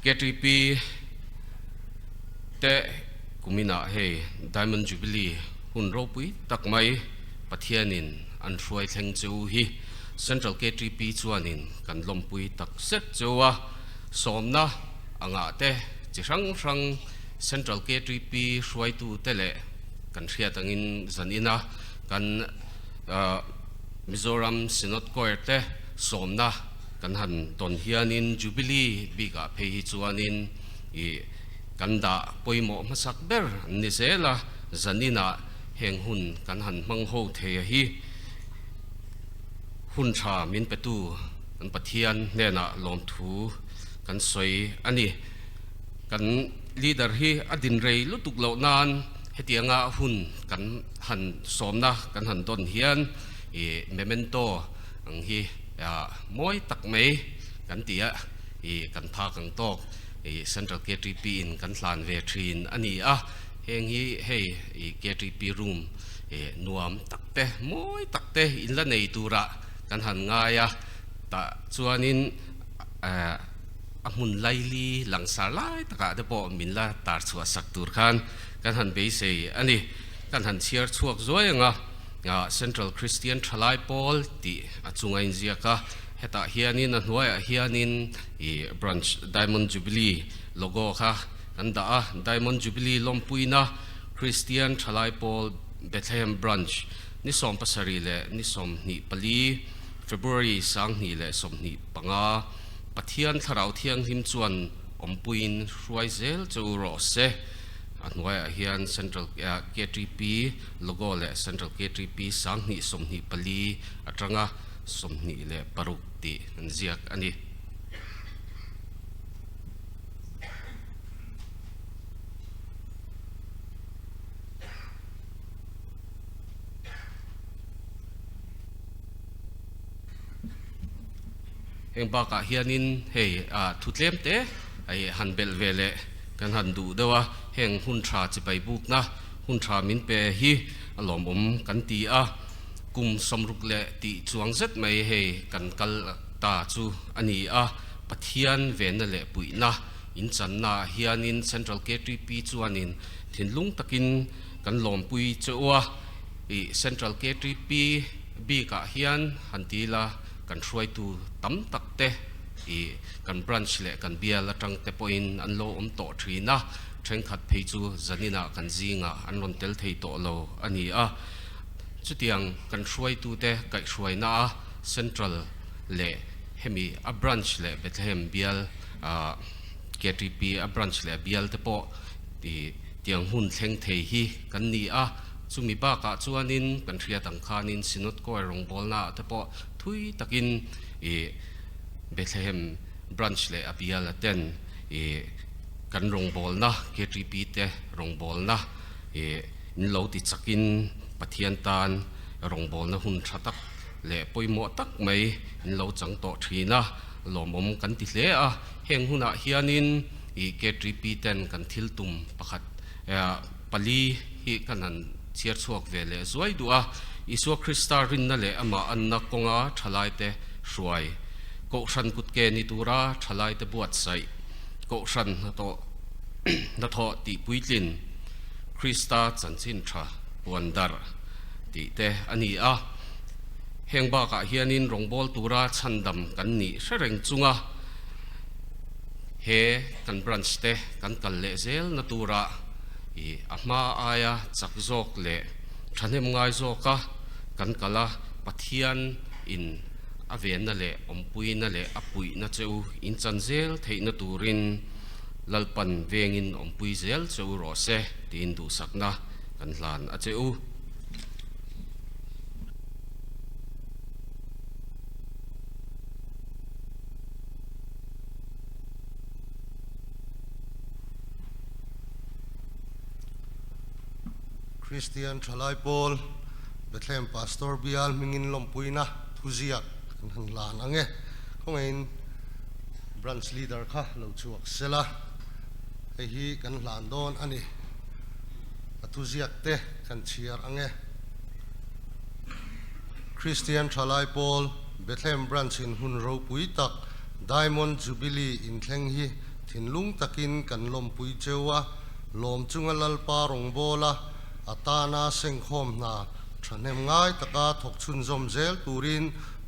KTP te kuminah hei Diamond Jubilee hun ropui tak mai Pathianin an hruai thleng che u hi Central KTP chuanin kan lawmpui tak zet che u a, sawmna angah te chi hrang hrang Central KTP hruaitu te leh kan hriat angin zanina kan Mizoram Synod Choir te sawmna kan han dawn hianin Jubilee bikah phei hi chuanin ih kan dah pawimawh hmasak ber an ni zel a, zaninah heng hun kan han hmang ho thei a hi hun tha min petu kan Pathian hnenah lawmthu kan sawi a ni. Kan leader hi a din rei lutuk loh nan hetianga hun kan han sawmna kan han dawn hian ih memento ang hi mawi tak mai kan ti a, ih kan phak ang tawk ih Central KTP in kan hlan ve thin a ni a, heng hi hei ih KTP room ih nuam tak te mawi tak te in la nei turah kan han ngai a, tah chuanin eh a hmun laili langsar lai takah te pawh min la tar chhuah sak tur khan kan han beisei a ni, kan han chhiar chhuak zuai ang a. Central Christian Thalai Pawl tih a chunga inziak a, hetah hianin a hnuaiah hianin ih Branch Diamond Jubilee logo kha kan dah a, Diamond Jubilee lawmpuina Christian Thalai Pawl Bethlehem Branch ni 70 leh ni 24 February 2025 Pathian Thlarau Thianghlim chuan awmpuiin hruai zel che u rawh se. A hnuaiah hian Central KTP logo leh Central KTP 2024 atanga 26 tih an ziak a ni. Heng bakah hianin hei thu tlem te han belh ve leh kan han duh deuh a, heng hun tha chibai bukna hun tha min pe hi a lawmawm kan ti a, kum 60 leh tih chuang zet mai hei kan kal ta chu a ni a, Pathian venna leh puihna in channa ah hianin Central KTP chuanin thinlung takin kan lawmpui che u a, ih Central KTP bikah hian han ti ila kan hruaitu tam tak te ih kan branch leh kan bial atang te pawhin an lo awm tawh thin a, thenkhat phei chu zaninah kan zingah an rawn tel thei tawh lo a ni a. Chutiang kan hruaitute kaihhruaina a Central leh hemi a branch leh Bethlehem bial ah KTP a branch leh bial te pawh ih tiang hun thleng thei hi kan ni a. Chumi bakah chuanin kan hriat ang khanin Synod Choir rawngbawlna ah te pawh thui takin ih Bethlehem branch leh a bial a ten ih kan rawngbawlna KTP te rawngbawlna ih in lo ti chakin Pathian tan rawngbawlna hun tha tak leh pawimawh tak mai in lo chang tawh thin a, lawmawm kan ti hle a. Heng hunah hianin ih KTP ten kan thil tum pakhat pali hi kan han chhiar chhuak ve leh zuai duh a, Isua Krista rinna leh amah anna kawnga thalaite hruai, Kohhran kutke ni tura thalaite buatsaih, Kohhran hnathawh hnathawh tih puitlin, Krista chanchin tha puan darh tih te a ni a. Heng bakah hianin rawngbâwl tura chhandam kan nih hre reng chunga he kan branch te kan kal leh zel na turah i a hma aia chak zawk leh thahnem ngai zawka kan kal a, Pathian in a venna leh awmpuina leh a puihna che u in chan zel theihna turin Lalpan vengin awmpui zel che u rawh se tiin duhsakna kan hlan a che u. Kristian Thalai Pawl Bethlehem Pastor Bial hmingin lawmpuina thuziak kan han hlan ang e. Khawngaihin Branch Leader kha lo chhuak sela, hei hi kan hlan dawn a ni. A thuziak te kan chhiar ang e. Kristian Thalai Pawl Bethlehem Branch in hun ropui tak Diamond Jubilee inthleng hi thinlung takin kan lawmpui cheu a, lawm chunga Lalpa rawngbawla a tana sengkhawm hna thahnem ngai taka thawk chhunzawm zel turin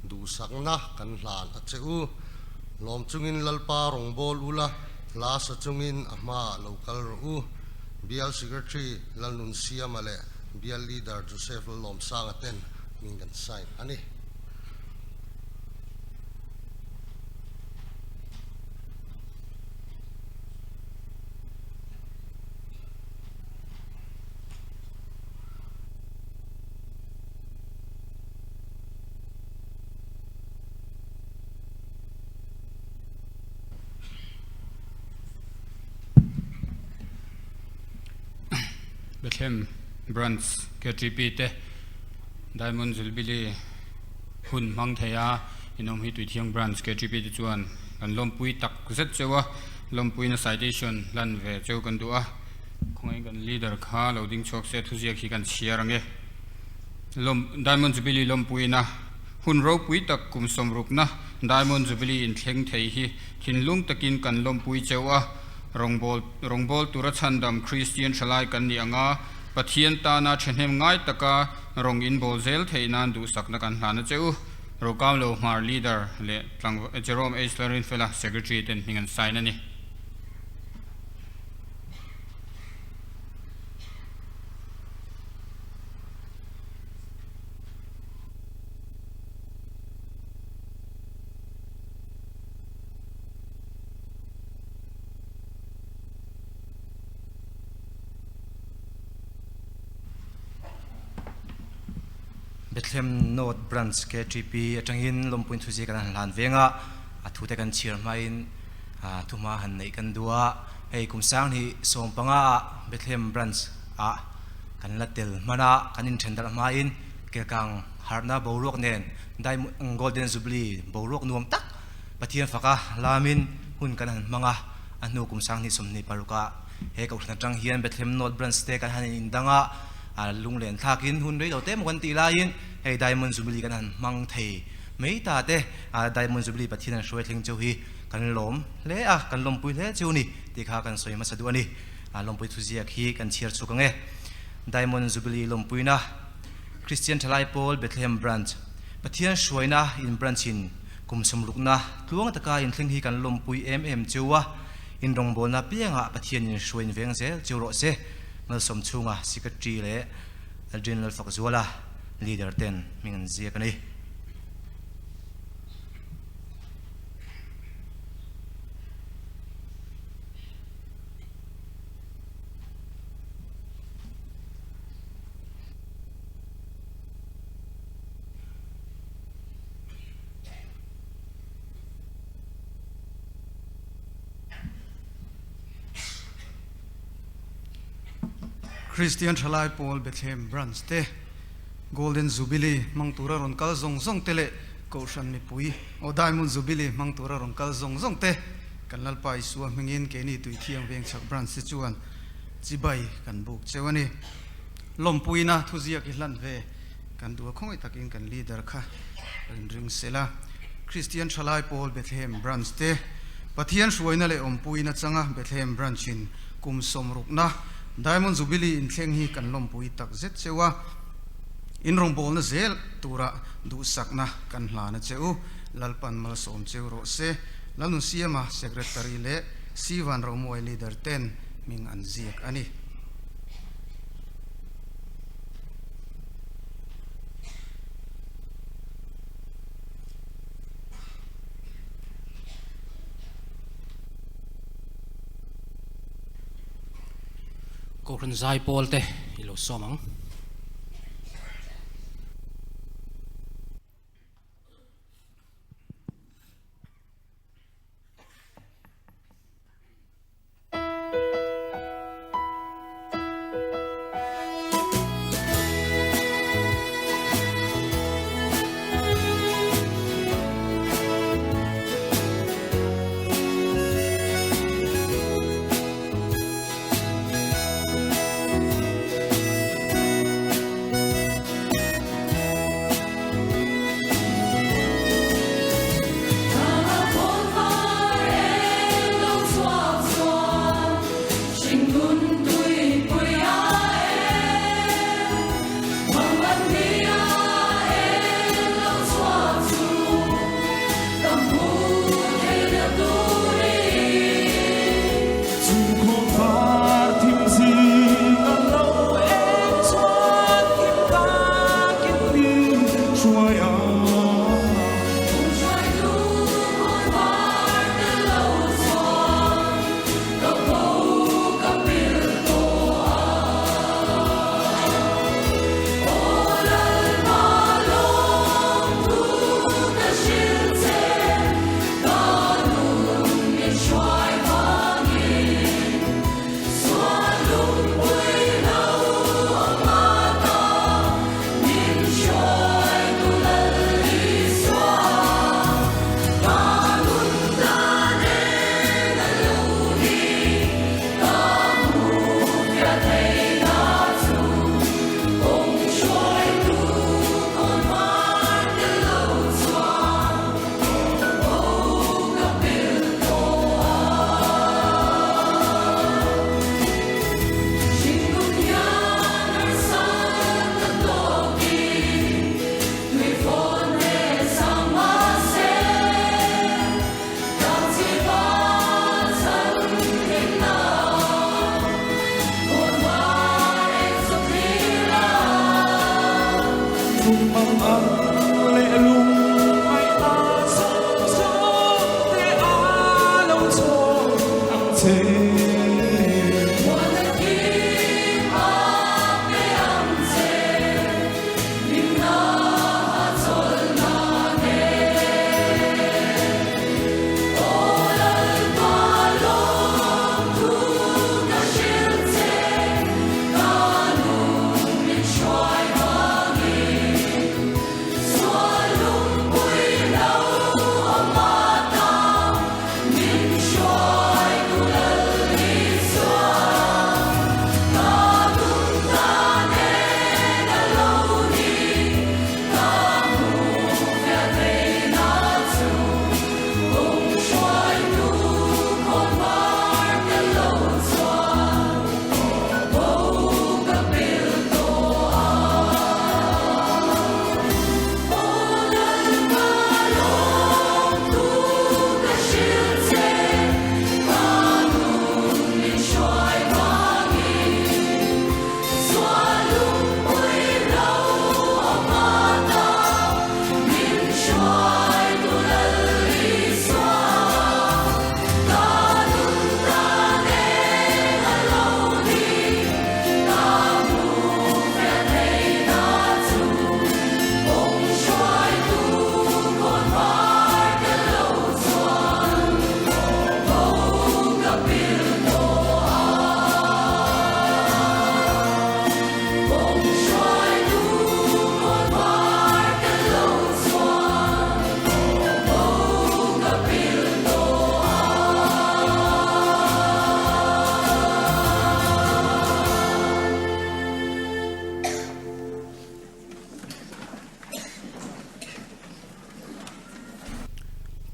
duhsakna kan hlan a che u. Lawm chungin Lalpa rawngbâwl ula, hla sa chungin a hmaah lo kal rawh u. Bial Secretary Lalnunsiama leh Bial Leader Joseph Lalawmsanga ten hming kan sign a ni. Bethlehem Branch KTP te Diamond Jubilee hun hmang thei a, inawm hi Tuithiang Branch KTP te chuan kan lawmpui tak zet cheu a, lawmpuina citation hlan ve cheu kan duh a, khawngaih kan leader kha lo ding chhuak se thuziak hi kan chhiar ang e. Lawm Diamond Jubilee lawmpuina hun ropui tak kum sawmrukna Diamond Jubilee inthleng thei hi thinlung takin kan lawmpui cheu a, rawngbâwl rawngbâwl tura chhandam Kristian thalai kan nih anga Pathian tana thahnem ngai taka rawng inbawl zel theih nan duhsakna kan hlan a che u. Rokam lo Hmar Leader leh Tlangval Jerome H. Lalrinfela Secretary ten hming an sign a ni. Bethlehem North Branch KTP atangin lawmpuiin thuziak kan han hlan veng a, a thute kan chhiar hmain thuhma han neih kan duh a, hei kum sang hnih sawmpanga ah Bethlehem Branch ah kan la tel hman a, kan inthen darh hmain kelkang harhna boruak nen Diamond Golden Jubilee boruak nuam tak Pathian faka lamin hun kan han hmang a, a hnu kum 20 26 ah he kohhran atang hian Bethlehem North Branch te kan han indang a, lunglen thlakin hun rei lo te maw kan tih laiin hei Diamond Jubilee kan han hmang thei mai ta te, Diamond Jubilee Pathian an hruai thleng cheu hi kan lawm hle a, kan lawmpui hle cheu ni tih kha kan sawi hmasa duh a ni. Lawmpui thuziak hi kan chhiar chhuk ang e. Diamond Jubilee lawmpuina, Kristian Thalai Pawl Bethlehem Branch, Pathian hruaina in branch in kum sawmrukna tluang taka inthleng hi kan lawmpui em em cheu a, in rawngbawlna piangah Pathian in hruain veng zel cheu rawh se. Malsawm chhunga Secretary leh Adrian Lalfakzuala Leader ten hming an ziak a ni. Kristian Thalai Pawl Bethlehem Branch te Golden Jubilee hmang tura rawn kal zawng zawng te leh Kohhran mipui aw Diamond Jubilee hmang tura rawn kal zawng zawng te Kan Lalpa Isua hmingin keini Tuithiang Vengchhak Branch te chuan chibai kan buk cheu a ni. Lawmpuina thuziak i hlan ve kan duh a khawngaih takin kan leader kha rin ring sela. Kristian Thalai Pawl Bethlehem Branch te Pathian hruaina leh awmpuina changa Bethlehem Branch in kum sawmrukna Diamond Jubilee inthleng hi kan lawmpui tak zet cheu a. In rawngbawlna zel tura duhsakna kan hlan a che u. Lalpan malsawm cheu rawh se. Lalnunsiama Secretary leh Sivan Romuai Leader ten hming an ziak a ni. Kohhran zaipawl te i lo sawm ang.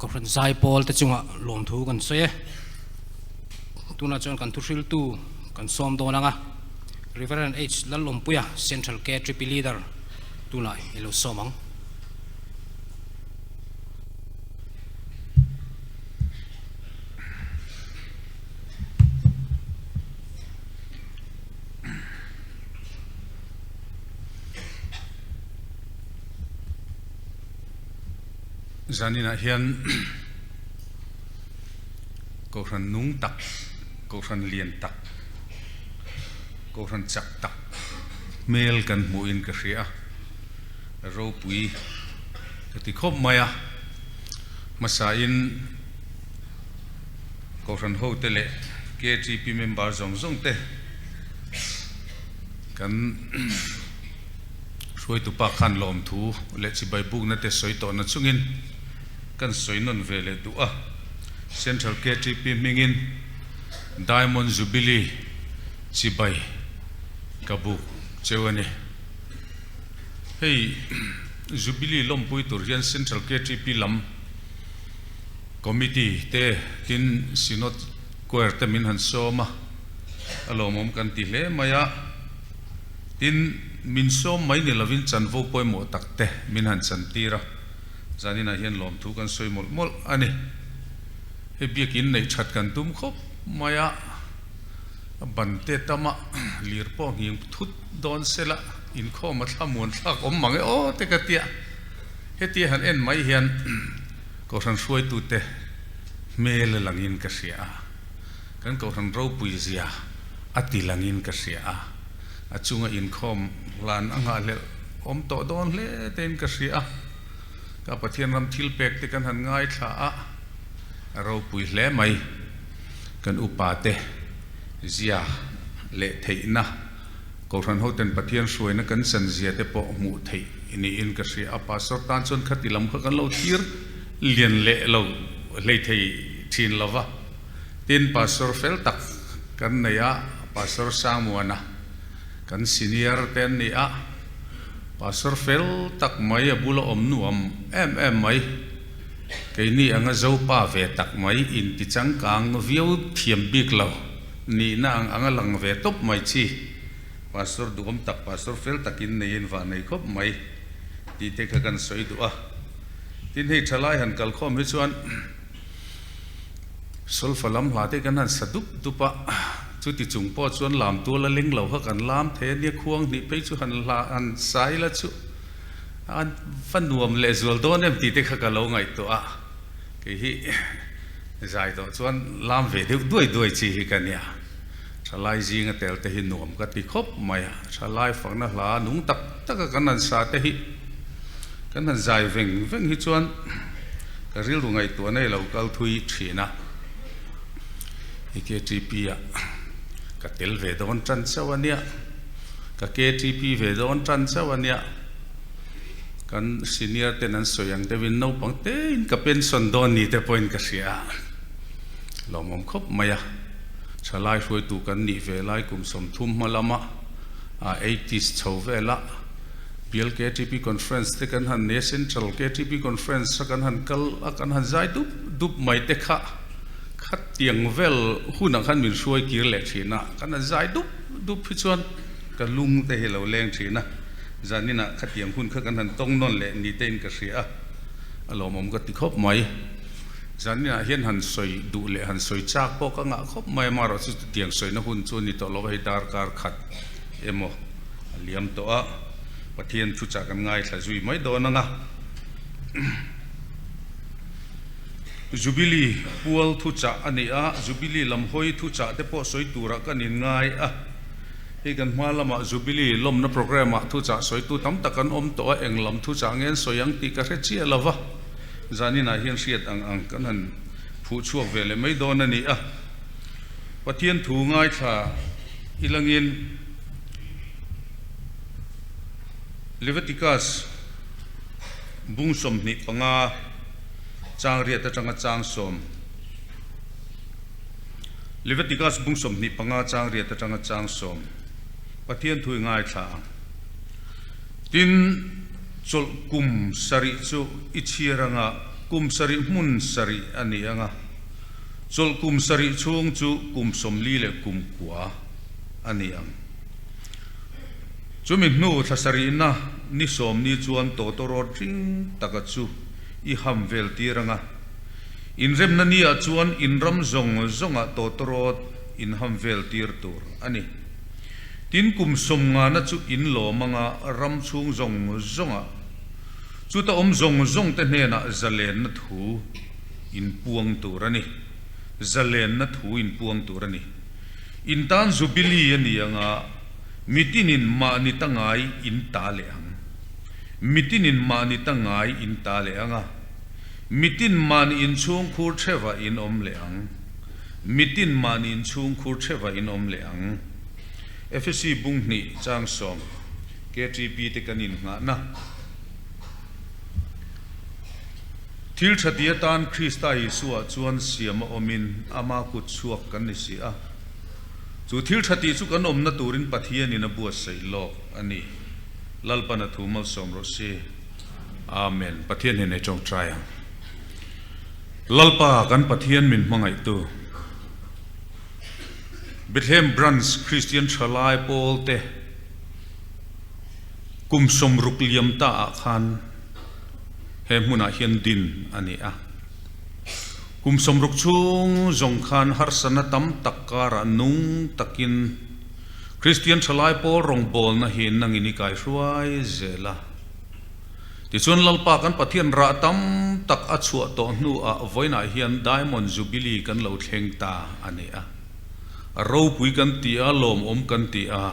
Kohhran zaipawl te chungah lawmthu kan sawi e. Tunah chuan kan thuhriltu kan sawm dawn ang a, Reverend H. Lalawmpuia, Central KTP Leader. Tunah i lo sawm ang. Zaninah hian Kohhran nung tak, Kohhran lian tak, Kohhran chak tak hmel kan hmuhin ka hria a, ropui ka ti khawp mai a. Hmasain Kohhran hote leh KTP member zawng zawng te kan hruaitu pa khan lawmthu leh chibai bukna te sawi tawhna chungin kan sawi nawn ve leh duh a. Central KTP hmingin Diamond Jubilee chibai ka buk cheu a ni. Hei Jubilee lawmpui tur hian Central KTP lam Committee te tin Synod Choir te min han sawm a, a lawmawm kan ti hle mai a. Tin, min sawm mai ni lovin chanvo pawimawh tak te min han chantir a, zaninah hian lawmthu kan sawi mawlh mawlh a ni. Hei biakin neih that kan tum khawp mai a, a ban te tama lir pawh nghing thut dawn sela inkhawm a thlamuan thlak awm mang e aw te ka tia. Hetia han en mai hian Kohhran hruaitute hmel a langin ka hria a, kan Kohhran ropui zia a ti langin ka hria a, a chunga inkhawm hlan a nghahhlelh awm tawh dawn hle tein ka hria a, ka Pathian ram thil pek te kan han ngaithla a, a ropui hle mai. Kan upate zia leh theihna Kohhran hoten Pathian hruaina kan chan zia te pawh hmuh theih niin ka hria a, Pastor tan chuan khati lam kha kan lo thlir lian leh lo hlei thei thin lo va. Tin, Pastor fel tak kan nei a, Pastor Sangmuana kan senior te an ni a, Pastor fel tak mai a bula awm nuam em em mai, keini anga Zopa ve tak mai inti changkang viau thiam bik lo. Nihna ang anga lang ve tawp mai chi. Pastor duhawm tak, Pastor fel takin neiin vah nei khawp mai tih te kha kan sawi duh a. Tin hei thalai han kal khawm hi chuan Solfa lam hla te kan han sa dup dup a, chuti chung pawh chuan lam tual a leng lo kha kan lam thei a nia, khuang hnih phei chu han hla han sa ila chu a va nuam leh zual dawn em tih te kha ka lo ngaihtuah a. Kei hi zai tawh chuan lam ve deuh duai duai chi hi ka nia. Thalai zinga tel te hi nuam ka ti khawp mai a, thalai fakna hla nung tak tak a kan han sa te hi kan han zai veng veng hi chuan ka rilru ngaihtuah nei lo kal thui thin a. Hei KTP ah ka tel ve dawn tan chauh a nia, ka KTP ve dawn tan chauh a nia. Kan senior ten an sawi ang deuhin naupang tein ka pension dawn ni te pawhin ka hria a, lawmawm khawp mai a. Thalai hruaitu kan nih ve lai kum 30 hma lama eighties chho vela bial KTP conference te kan han nei a, Central KTP conference a kan han kal a kan han zai dup dup mai te kha khatiang vel hunah khan min hruai kir leh thin a, kan han zai dup dup hi chuan ka lung te hi lo leng thin a. Zaninah khatiang hun kha kan han tawng nawn leh ni tein ka hria a, a lawmawm ka ti khawp mai. Zaninah hian han sawi duh leh han sawi chak pawh ka ngah khawp mai, amaherawh chu chutiang sawina hun chu a ni tawh lo va, hei darkar khat emaw a liam tawh a, Pathian thuchah kan ngaithla zui mai dawn ang a. Jubilee pual thuchah a ni a, Jubilee lam hawi thuchah te pawh sawi turah kan inngai a. Hei kan hma lamah Jubilee lawmna programme ah thuchah sawitu tam tak an awm tawh a, eng lam thuchah nge an sawi ang tih ka hre chiah lo va, zaninah hian hriat ang ang kan han phuh chhuak ve leh mai dawn a ni a. Pathian thu ngaithla ilangin Leviticus bung 25 chang riat atanga chang 10. Leviticus bung 25 chang riat atanga chang 10, Pathian thu i ngaithla ang. Tin, chawlh kum sarih chu i chhiar anga kum sarih hmun sarih a ni anga, chawlh kum sarih chhung chu kum 40 leh kum kua a ni ang. Chumi hnu thla sarihna ni sawmni chuan tawtawrawt ring taka chu i ham vel tir ang a. Inremna niah chuan in ram zawng zawngah tawtawrawt in ham vel tir tur a ni. Tin, kum sawmngana chu in lawm anga ram chhung zawng zawngah chuta awm zawng zawngte hnenah zalenna thu in puang tur a ni. Zalenna thu in puang tur a ni. In tan Jubilee a ni anga mitinin mahni ta ngai in ta leh ang. Mitinin mahni ta ngai in ta leh anga mitin mahni inchhung khur theuhah in awm leh ang. Mitin mahni inchhung khur theuhah in awm leh ang. Efesi bung hnih chang sawm KTP te kan innghahna. Thil tha ti atan Krista Isua chuan siam a awmin ama kut chhuak kan ni si a. Chu thil tha tih chu kan awmna turin Pathianin a buatsaih lawk a ni. Lalpan a thu malsawm rawh si. Amen. Pathian hian ei tawngtai ang. Lalpa kan Pathian min hmangaihtu. Bethlehem Branch Kristian Thalai Pawlte kum sawmruk liam ta ah khan he hmunah hian din a ni a. Kum sawmruk chhung zawng khan harsatna tam tak karah nung takin Kristian Thalai Pawl rawngbawlna hi nangin i kaihruai zel a. Tichuan Lalpa kan Pathian rah tam tak a chhuah tawh hnuah vawiinah hian Diamond Jubilee kan lo thleng ta a ni a. A ropui kan ti a, lawmawm kan ti a.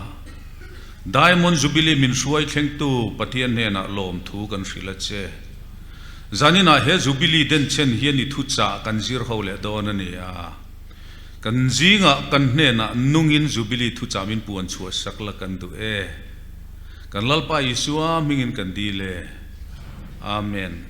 Diamond Jubilee min hruai thlengtu Pathian hnenah lawmthu kan hrilh a che. Zaninah he Jubilee denchhen hian i thuchah kan zir ho leh dawn a ni a. Kan zingah kan hnenah nungin Jubilee thuchah min puan chhuah sak la kan duh e. Kan Lalpa Isua hmingin kan dil e. Amen.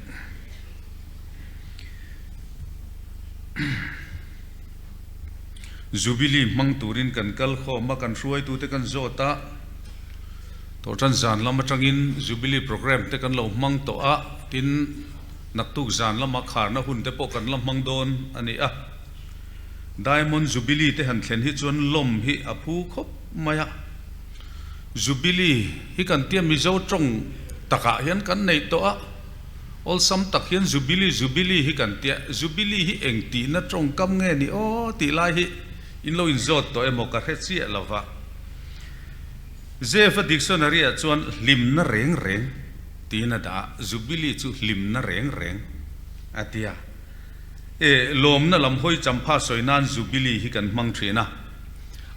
Jubilee hmang turin kan kal khawm a, kan hruaitute kan zawt a, tawhtan zan lam atangin Jubilee programme te kan lo hmang tawh a, tin naktuk zan lama kharna hun te pawh kan la hmang dawn a ni a. Diamond Jubilee te han thlen hi chuan lawm hi a phu khawp mai a, Jubilee hi kan tia Mizo tawng takah hian kan neih tawh a, Awlsam tak hian Jubilee Jubilee hi kan tia, Jubilee hi eng tihna tawngkam nge ni aw tih lai hi in lo inzawt tawh emaw ka hre chiah lo va. Zefa dictionary ah chuan hlimna reng reng tiin a dah a, Jubilee chu hlimna reng reng a tia. E, lawmna lam hawi champha sawi nan Jubilee hi kan hmang thin a,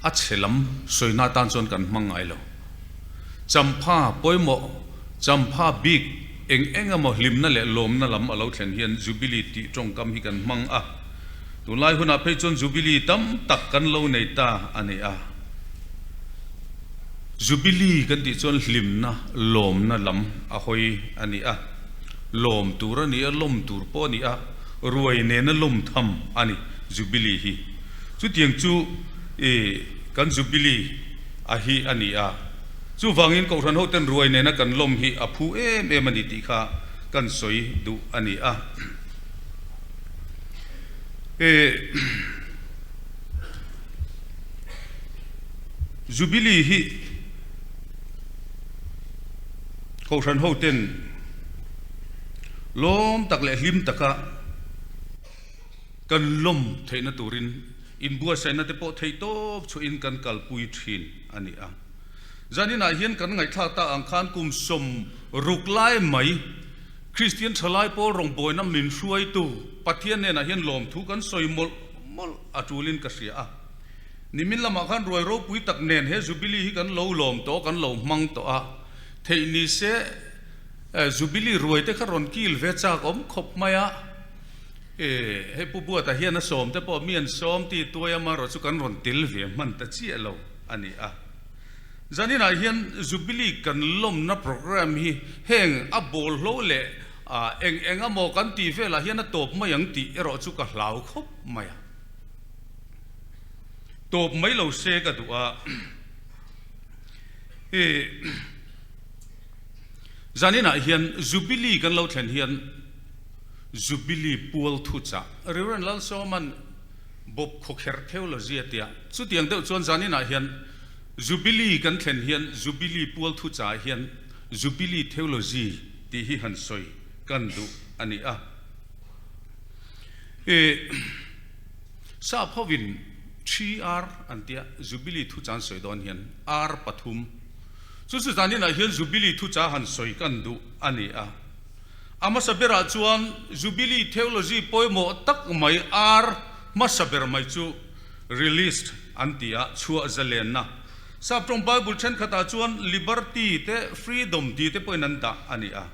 a chhe lam sawina atan chuan kan hmang ngai lo. Champha pawimawh, champha bik eng eng emaw hlimna leh lawmna lam a lo thlen hian Jubilee tih tawngkam hi kan hmang a. Tunlai hunah phei chuan Jubilee tam tak kan lo nei ta a ni a. Jubilee kan tih chuan hlimna, lawmna lam a hawi a ni a. Lawm tur a ni a, lawm tur pawh a ni a, ruai nena lawm tham a ni Jubilee hi. Chutiang chu i kan Jubilee a hi a ni a. Chuvangin Kohhran hoten ruai nena kan lawm hi a phu em em a ni tih kha kan sawi duh a ni a. E Jubilee hi Kohhran hoten lawm tak leh hlim taka kan lawm theihna turin inbuatsaihna te pawh theihtawp chhuahin kan kalpui thin a ni a. Zaninah hian kan ngaihthlak ta ang khan kum 60 lai mai Kristian thalai pawl rawngbawina min hruaitu Pathian hnenah hian lawmthu kan sawi mawlh mawlh a tulin ka hria a. Nimin lamah khan ruai ropui tak nen he Jubilee hi kan lo lawm tawh a, kan lo hmang tawh a. Theih ni se Jubilee ruai te kha rawn kil ve chak awm khawp mai a. E, hei Pu Buata hian a sawm te pawh mi an sawm ti tuai amaherawh chu kan rawn tel ve hman ta chiah lo a ni a. Zaninah hian Jubilee kan lawmna programme hi heng a bawlhlo leh eng eng emaw kan tih velah hian a tawp mai ang tih erawh chu ka hlau khawp mai a. Tawp mai lo se ka duh a. E, zaninah hian Jubilee kan lo thlen hian Jubilee pual thuchah Reverend Lalsawma'n bawp khawkherh theology a tia. Chutiang deuh chuan zaninah hian Jubilee kan thlen hian Jubilee pual thuchah hian Jubilee Theology tih hi han sawi kan duh a ni a. E Sap hovin 3R an tia, Jubilee thucha an sawi dawn hian R pathum. Chu chu zaninah hian Jubilee thucha han sawi kan duh a ni a. A hmasa berah chuan Jubilee Theology pawimawh tak mai R hmasa ber mai chu Released an ti a, chhuah zalenna. Saptawng Bible thenkhatah chuan Liberty te Freedom ti te pawhin an dah a ni a.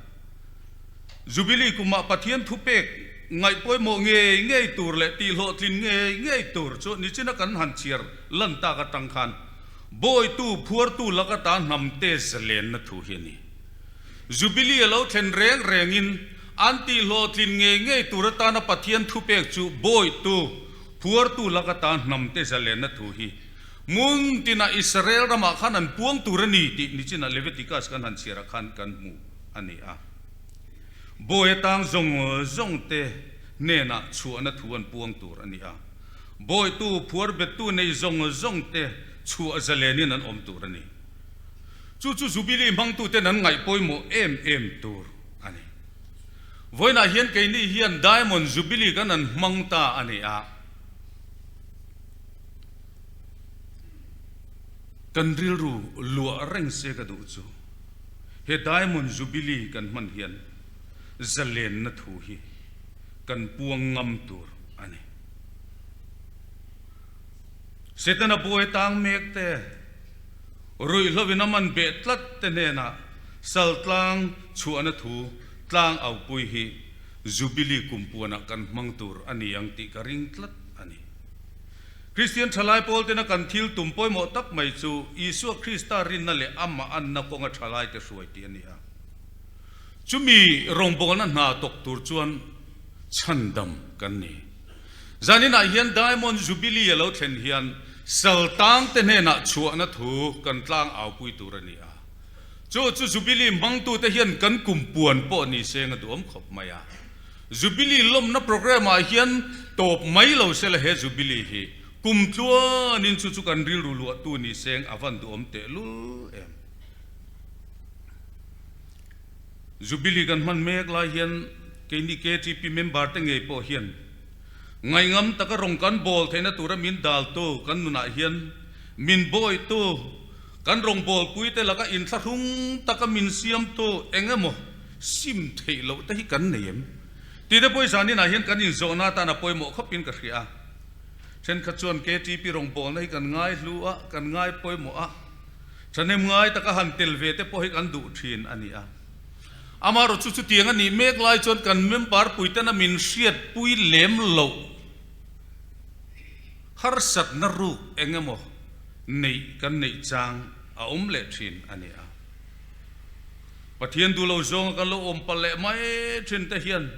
Jubilee kumah Pathian thupek ngaih pawimawh ngei ngei tur leh tihhlawhtlin ngei ngei tur chu nichina kan han chhiar lan tak atang khan Bawitu phuartu laka ta hnamte zalenna thu hi a ni. Jubilee a lo thlen reng rengin an tihhlawhtlin ngei ngei tur atana Pathian thupek chu Bawitu phuartu laka ta hnamte zalenna thu hi hmun tinah Israel ramah khan an puang tur a ni tih nichina Leviticus kan han chhiarah khan kan hmu a ni a. Bawi atang zawng zawng te hnenah chhuahna thu an puang tur a ni a. Bawitu phuar bettu nei zawng zawng te chhuah zalenin an awm tur a ni. Chu chu Jubilee hmangtuten an ngaih pawimawh em em tur a ni. Vawiinah hian keini hian Diamond Jubilee kan an hmang ta a ni a. Kan rilru luah reng se ka duh chu. He Diamond Jubilee kan hman hian zalenna thu hi kan puang ngam tur a ni. Setana buai tang mek te, ruihhlovin a man beh tlat te hnenah sal tlang chhuahna thu tlang aupui hi Jubilee kumpuanah kan hmang tur a ni ang tih ka ring tlat a ni. Kristian thalai pawltena kan thil tum pawimawh tak mai chu Isua Krista rinna leh amah anna kawnga thalaite hruai tih a ni a. Chumi rawngbawlna hna tawk tur chuan chhandam kan ni. Zaninah hian Diamond Jubilee a lo thlen hian saltangte hnenah chhuahna thu kan tlang aupui tur a ni a. Chu chu Jubilee hmangtute hian kan kum puan pawh ni seng a duhawm khawp mai a. Jubilee lawmna programme ah hian tawp mai lo sela he Jubilee hi kum tluanin chu chu kan rilru luahtu ni seng a van duhawm tehlul em. Jubilee kan hman mek lai hian keini KTP member te ngei pawh hian ngaihngam taka rawng kan bawl theihna tura min daltu kan nunah hian min bawitu kan rawngbawlpui te laka inthlahrung taka min siamtu eng emaw Sim theih loh te hi kan nei em? Tih te pawh zanin ah hian kan inzawhna atan a pawimawh khawp in ka hria a. Thenkhat chuan KTP rawngbawlna hi kan ngai hlu a, kan ngai pawimawh a, thahnem ngai taka han tel ve te pawh hi kan duh thin a ni a. Amaherawhchu chu chutiang a nih mek lai chuan kan member puitena min hriatpui lem loh harsatna ruk eng emaw neih kan neih chang a awm leh thin a ni a. Pathian duh lo zawnga kan lo awm palh leh mai thin te hian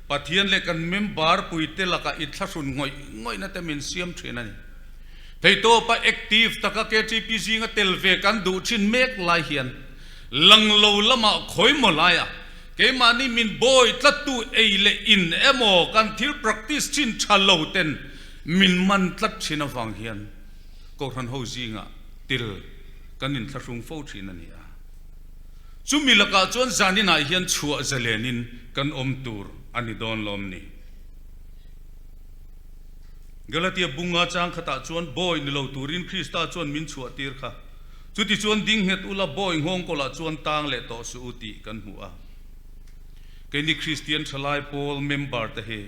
Pathian leh kan member puite lakah i thlahrun ngawih ngawihna te min siam thin a ni. Theitawpa active taka KTP zinga tel ve kan duh thin mek lai hian lang lo lamah khawi maw laia keimahni min bawi tlattu ei leh in emaw kan thil practice thin tha lo ten min man tlat thin avang hian Kohhran ho zingah tel kan inthlahrung fo thin a ni a. Chumi lakah chuan zaninah hian chhuah zalenin kan awm tur a ni dawn lawm ni? Galatia bunga chang khatah chuan bawi ni lo turin Krista chuan min chhuah tir kha. Chuti chuan ding nghet ula bawi nghawng kawlah chuan tang leh tawh suh u tih kan hmu a. Keini Kristian thalai pawl member te hi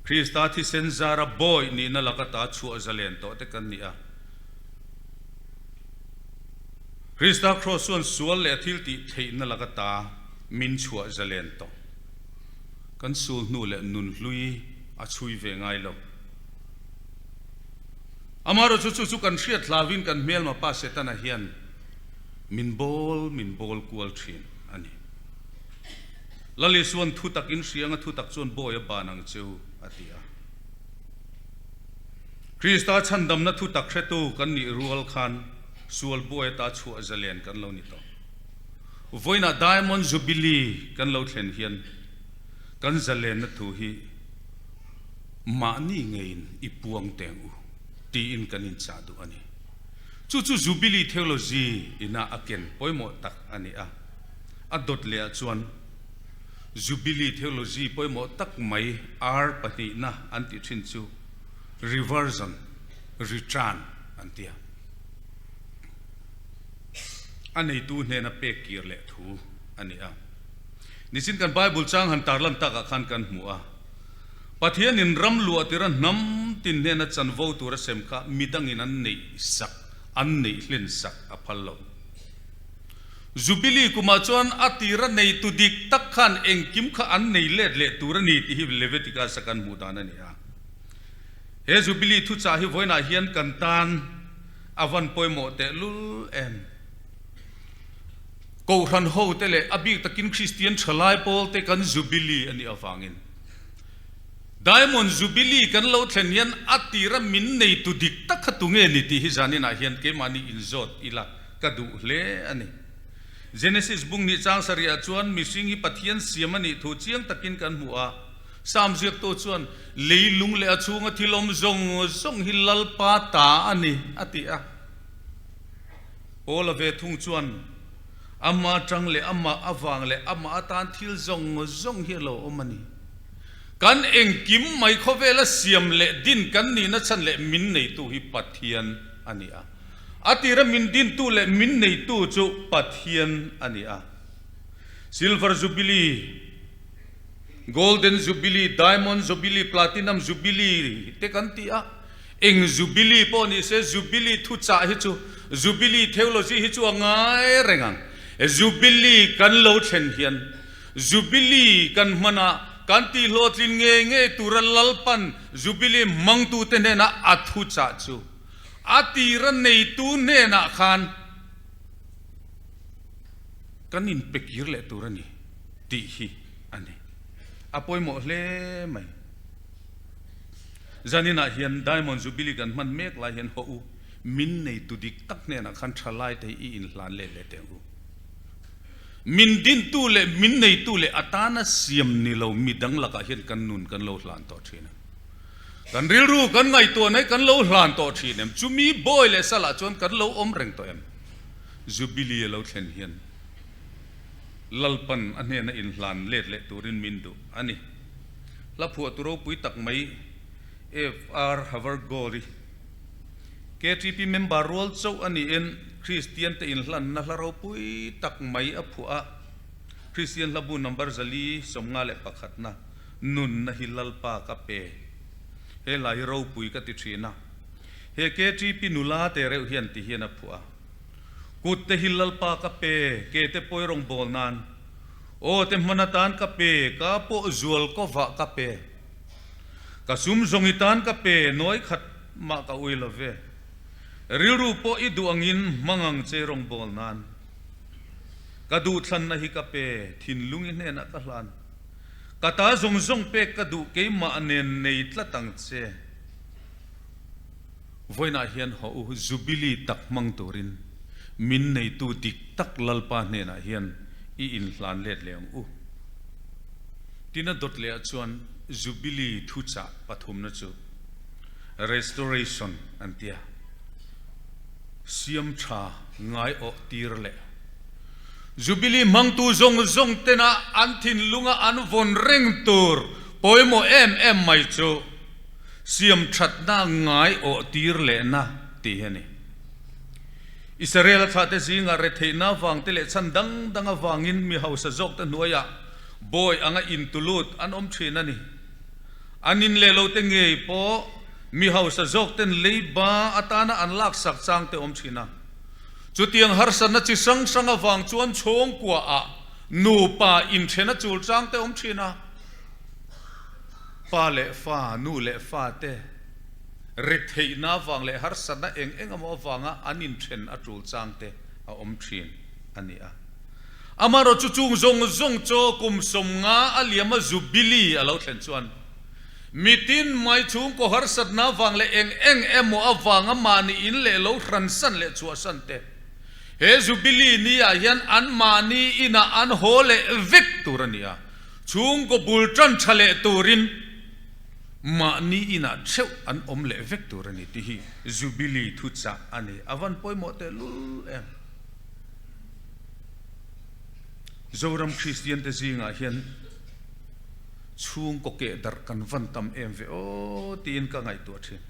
Krista thisen zara bawi nihna laka ta chhuah zalen tawh te kan ni a. Krista Kraws chuan sual leh thil tih theihna laka ta min chhuah zalen tawh. Kan sul hnu leh nun hlui a chhui ve ngai lo. Amaherawhchu chu chu kan hriat hlauhin kan hmelma pa Setana hian min bawl min bawl kual thin a ni. Lal Isuan thu tak in hrianga thu tak chuan bawi a ban ang cheu a ti a. Krista chhandamna thu tak hretu kan nih rual khan sual buai ata chhuah zalen kan lo ni tawh. Vawiinah Diamond Jubilee kan lo thlen hian kan zalenna thu hi mahni ngeiin i puang teng u tiin kan inchah duh a ni. Chu chu Jubilee theology ina a ken pawimawh tak a ni a. A dawt leh ah chuan Jubilee theology pawimawh tak mai R pahnihna an tih thin chu reversion, return an ti a. A neitu hnena pek kir leh thu a ni a. Nichin kan Bible chang han tarlan takah khan kan hmu a, Pathianin ram luah tira hnam tin hnena chanvo tur a sem kha midangin an neih sak, an neih hlen sak a phal lo. Jubilee kumah chuan a tira neitu dik tak khan engkim kha an nei let leh tur a ni tih hi Leviticus-a kan hmuh dan a ni a. He Jubilee thuchah hi vawiinah hian kan tan a van pawimawh tehlul em? Kohhran hote leh a bik takin Kristian thalai pawlte kan Jubilee a nih avangin Diamond Jubilee kan lo thlen hian a tira min neitu dik tak kha tunge ni tih hi zaninah hian keimahni inzawt ila Ka duh hle a ni. Genesis bung nih chang sarihah chuan mihring hi Pathian siam a nih thu chiang takin kan hmu a. Psalm ziaktu chuan, Leilung leh a chhunga thil awm zawng zawng hi Lalpa ta a ni, a ti a. Paula ve thung chuan, Ama tang leh amah avang leh amah atan thil zawng zawng hi a lo awm a ni. Kan engkim mai khawvela siam leh din kan nihna chhan leh min neitu hi Pathian a ni a. A tira min dintu leh min neitu chu Pathian a ni a. Silver Jubilee, Golden Jubilee, Diamond Jubilee, Platinum Jubilee te kan ti a. Eng Jubilee pawh ni se Jubilee thuchah hi chu, Jubilee theology hi chu a ngai reng ang. Jubilee kan lo thlen hian Jubilee kan hman a, kan tihhlawhtlin ngei ngei tura Lalpan Jubilee hmangtute hnenah a thuchah chu A tira neitu hnenah khan kan inpe kir leh tur a ni tih hi a ni. A pawimawh hle mai. Zaninah hian Diamond Jubilee kan hman mek lai hian haw u, min neitu dik tak hnenah khan tha lai te hi i inhlan let leh teh ang u. Min dintu leh min neitu leh atana siam ni lo midang lakah hian kan nun kan lo hlan tawh thin a. Kan rilru kan ngaihtuah mai kan lo hlan tawh thin em? Chumi bawi leh salah chuan kan lo awm reng tawh em? Jubilee a lo thlen hian Lalpan a hnena inhlan let leh turin min duh a ni. Hla phuahtu ropui tak mai FR Havergori, KTP member rual chauh a niin Kristian te inhlanna hla ropui tak mai a phuah a, Kristian hlabu number 451 na. Nunna hi Lalpa ka pe. He hla hi ropui ka ti thin a. He KTP nula te reuh hian ti hian a phuah a. Kut te hi Lalpa ka pe, ke te pawi rawng bawl nan. Aw te hman atan ka pe, ka pawh zual kawvah ka pe. Ka sum zawng i tan ka pe, nawi khat mah ka ui lo ve. Rilru pawh i duh angin hmang ang che rawng bawl nan. Ka duhthlanna hi ka pe, thinlung i hnenah ka hlan. Ka ta zawng zawng pek ka duh keimah nen nei tlat ang che. Vawiinah hian haw u Jubilee tak hmang turin min neitu dik tak Lalpa hnenah hian i inhlan let leh ang u. Tina dawt leh ah chuan Jubilee thuchah pathumna chu Restoration an tia. Siam tha ngai awh tir leh. Jubilee hmangtu zawng zawng tena an thinlunga an vawn reng tur pawimawh em em mai chu siam thatna ngai awh tir lehna tih hi a ni. Israel a thlahte zingah retheihna avangte leh chhan dang dang avangin mi hausa zawkte hnuaiah bawi anga intulut an awm thin a ni. An in leh lote ngei pawh mi hausa zawkten leiba atana an laksak changte awm thin a. Chutiang harsatna chi hrang hrang avang chuan chhawngkuaah nupa inthen a chul chang te awm thin a. Pa leh fa, nu leh fa te retheihna avang leh harsatna eng eng emaw avanga an inthen a tul chang te a awm thin a ni a. Amaherawhchu chu chung zawng zawng chaw kum 50 a liam a Jubilee a lo thlen chuan Mitin mai chhungkaw harsatna avang leh eng eng emaw avanga mahni in leh lo hransan leh chhuahsan te, he Jubilee ni ah hian an mahni inah an haw leh vek tur a ni a, chhungkaw bul tan tha leh turin mahni inah theuh an awm leh vek tur a ni tih hi Jubilee thuchah a ni. A van pawimawh teh lul em? Zoram Kristian te zingah hian chhungkaw keh darh kan van tam em ve aw tiin ka ngaihtuah thin.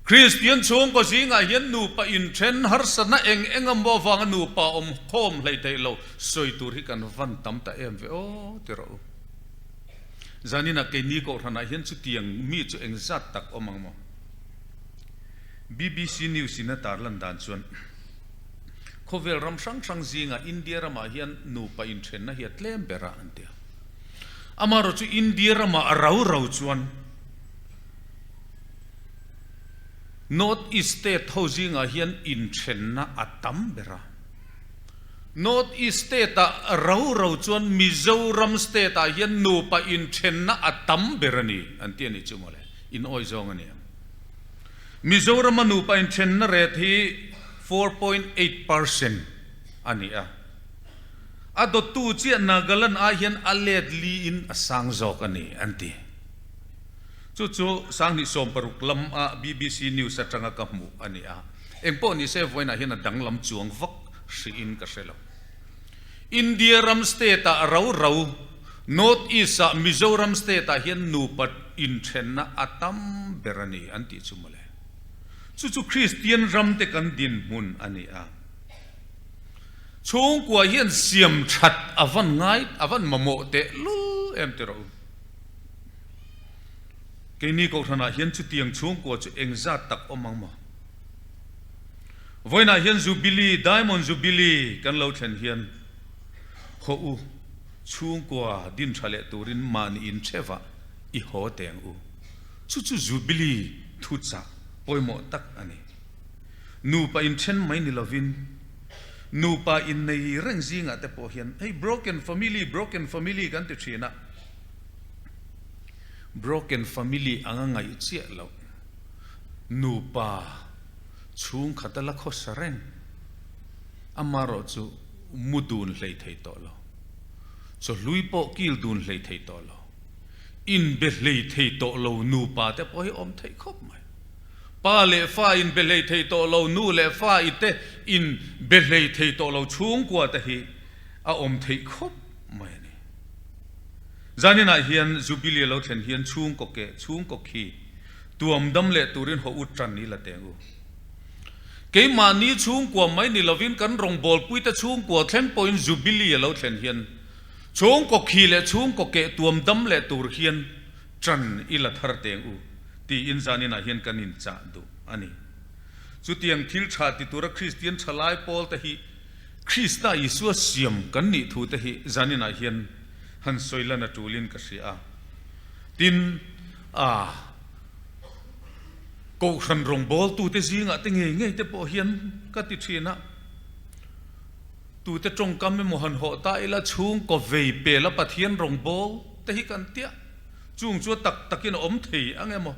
Kristian chhungkaw zingah hian nupa inthen harsatna eng eng emaw avanga nupa awm khawm hlei theih lo sawi tur hi kan van tam ta em ve aw ti rawh u. Zaninah keini kohhranah hian chutiang mi chu engzat tak awm ang maw? BBC News in a tarlan dan chuan khawvel ram hrang hrang zingah India ramah hian nupa inthenna hi a tlem ber a an ti a. Amaherawh chu India ramah a rau rau chuan North East state ho zingah hian inthenna a tam ber a. North East state ah rau rau chuan Mizoram state ah hian nupa inthenna a tam ber a ni an ti a nih chu mawle, in awi zawng a ni ang. Mizorama nupa inthenna rate hi 4.8% a ni a, a dawttu chiah Nagaland ai hian a let li in a sang zawk a ni an ti. Chu chu Sanghnih 60 lam a BBC News atanga ka hmuh a ni a, engpawh ni se vawiinah hian a danglam chuang vak hrihin ka hre lo. India ram state ah rau rau North East ah Mizoram state ah hian nupa inthenna a tam ber a ni an tih chu mawle. Chu chu Kristian ram te kan dinhmun a ni a. Chhungkua hian siam that a van ngai a van mamawh teh lul em ti rawh u. Keini Kohhranah hian chutiang chhungkua chu engzat tak awm ang maw? Vawiinah hian Jubilee, Diamond Jubilee kan lo thlen hian haw u, chhungkua din tha leh turin mahni in thevah i haw teng u. Chu chu Jubilee thuchah pawimawh tak a ni. Nupa inthen mai ni lovin, nupa innei reng zingah te pawh hian hei broken family, broken family kan ti thin a, broken family anga ngaih chiah loh nupa chhungkhat a la khawsa reng, amaherawh chu mu dun hlei thei tawh lo, chawhlui pawh kil dun hlei thei tawh lo, inbe hlei thei tawh lo nupa te pawh hi awm theih khawp mai. Pa leh fa inbe hlei thei tawh lo, nu leh fa i te inbe hlei thei tawh lo chhungkua te hi a awm theih khawp mai a ni. Zaninah hian Jubilee a lo thlen hian chhungkaw keh, chhungkaw khi tuam dam leh turin haw ut tan i la teng u. Keimahni chhungkua mai ni lovin kan rawngbawlpuite chhungkua thleng pawhin Jubilee a lo thlen hian chhungkaw khi leh chhungkaw keh tuam dam leh tur hian tan i la thar teng u tiin zaninah hian kan inchah duh a ni. Chutiang thil tha ti tura Kristian thalai pawlte hi Krista Isua siam kan nih thu te hi zaninah hian han sawi lan a tulin ka hria a. Tin, a Kohhran rawngbawltute zingah te ngei ngei te pawh hian ka ti thin a, tute tawngkam emaw han hawh ta ila chhungkaw vei pela Pathian rawngbâwl te hi kan tiah chung chu a tak takin a awm thei ang emaw?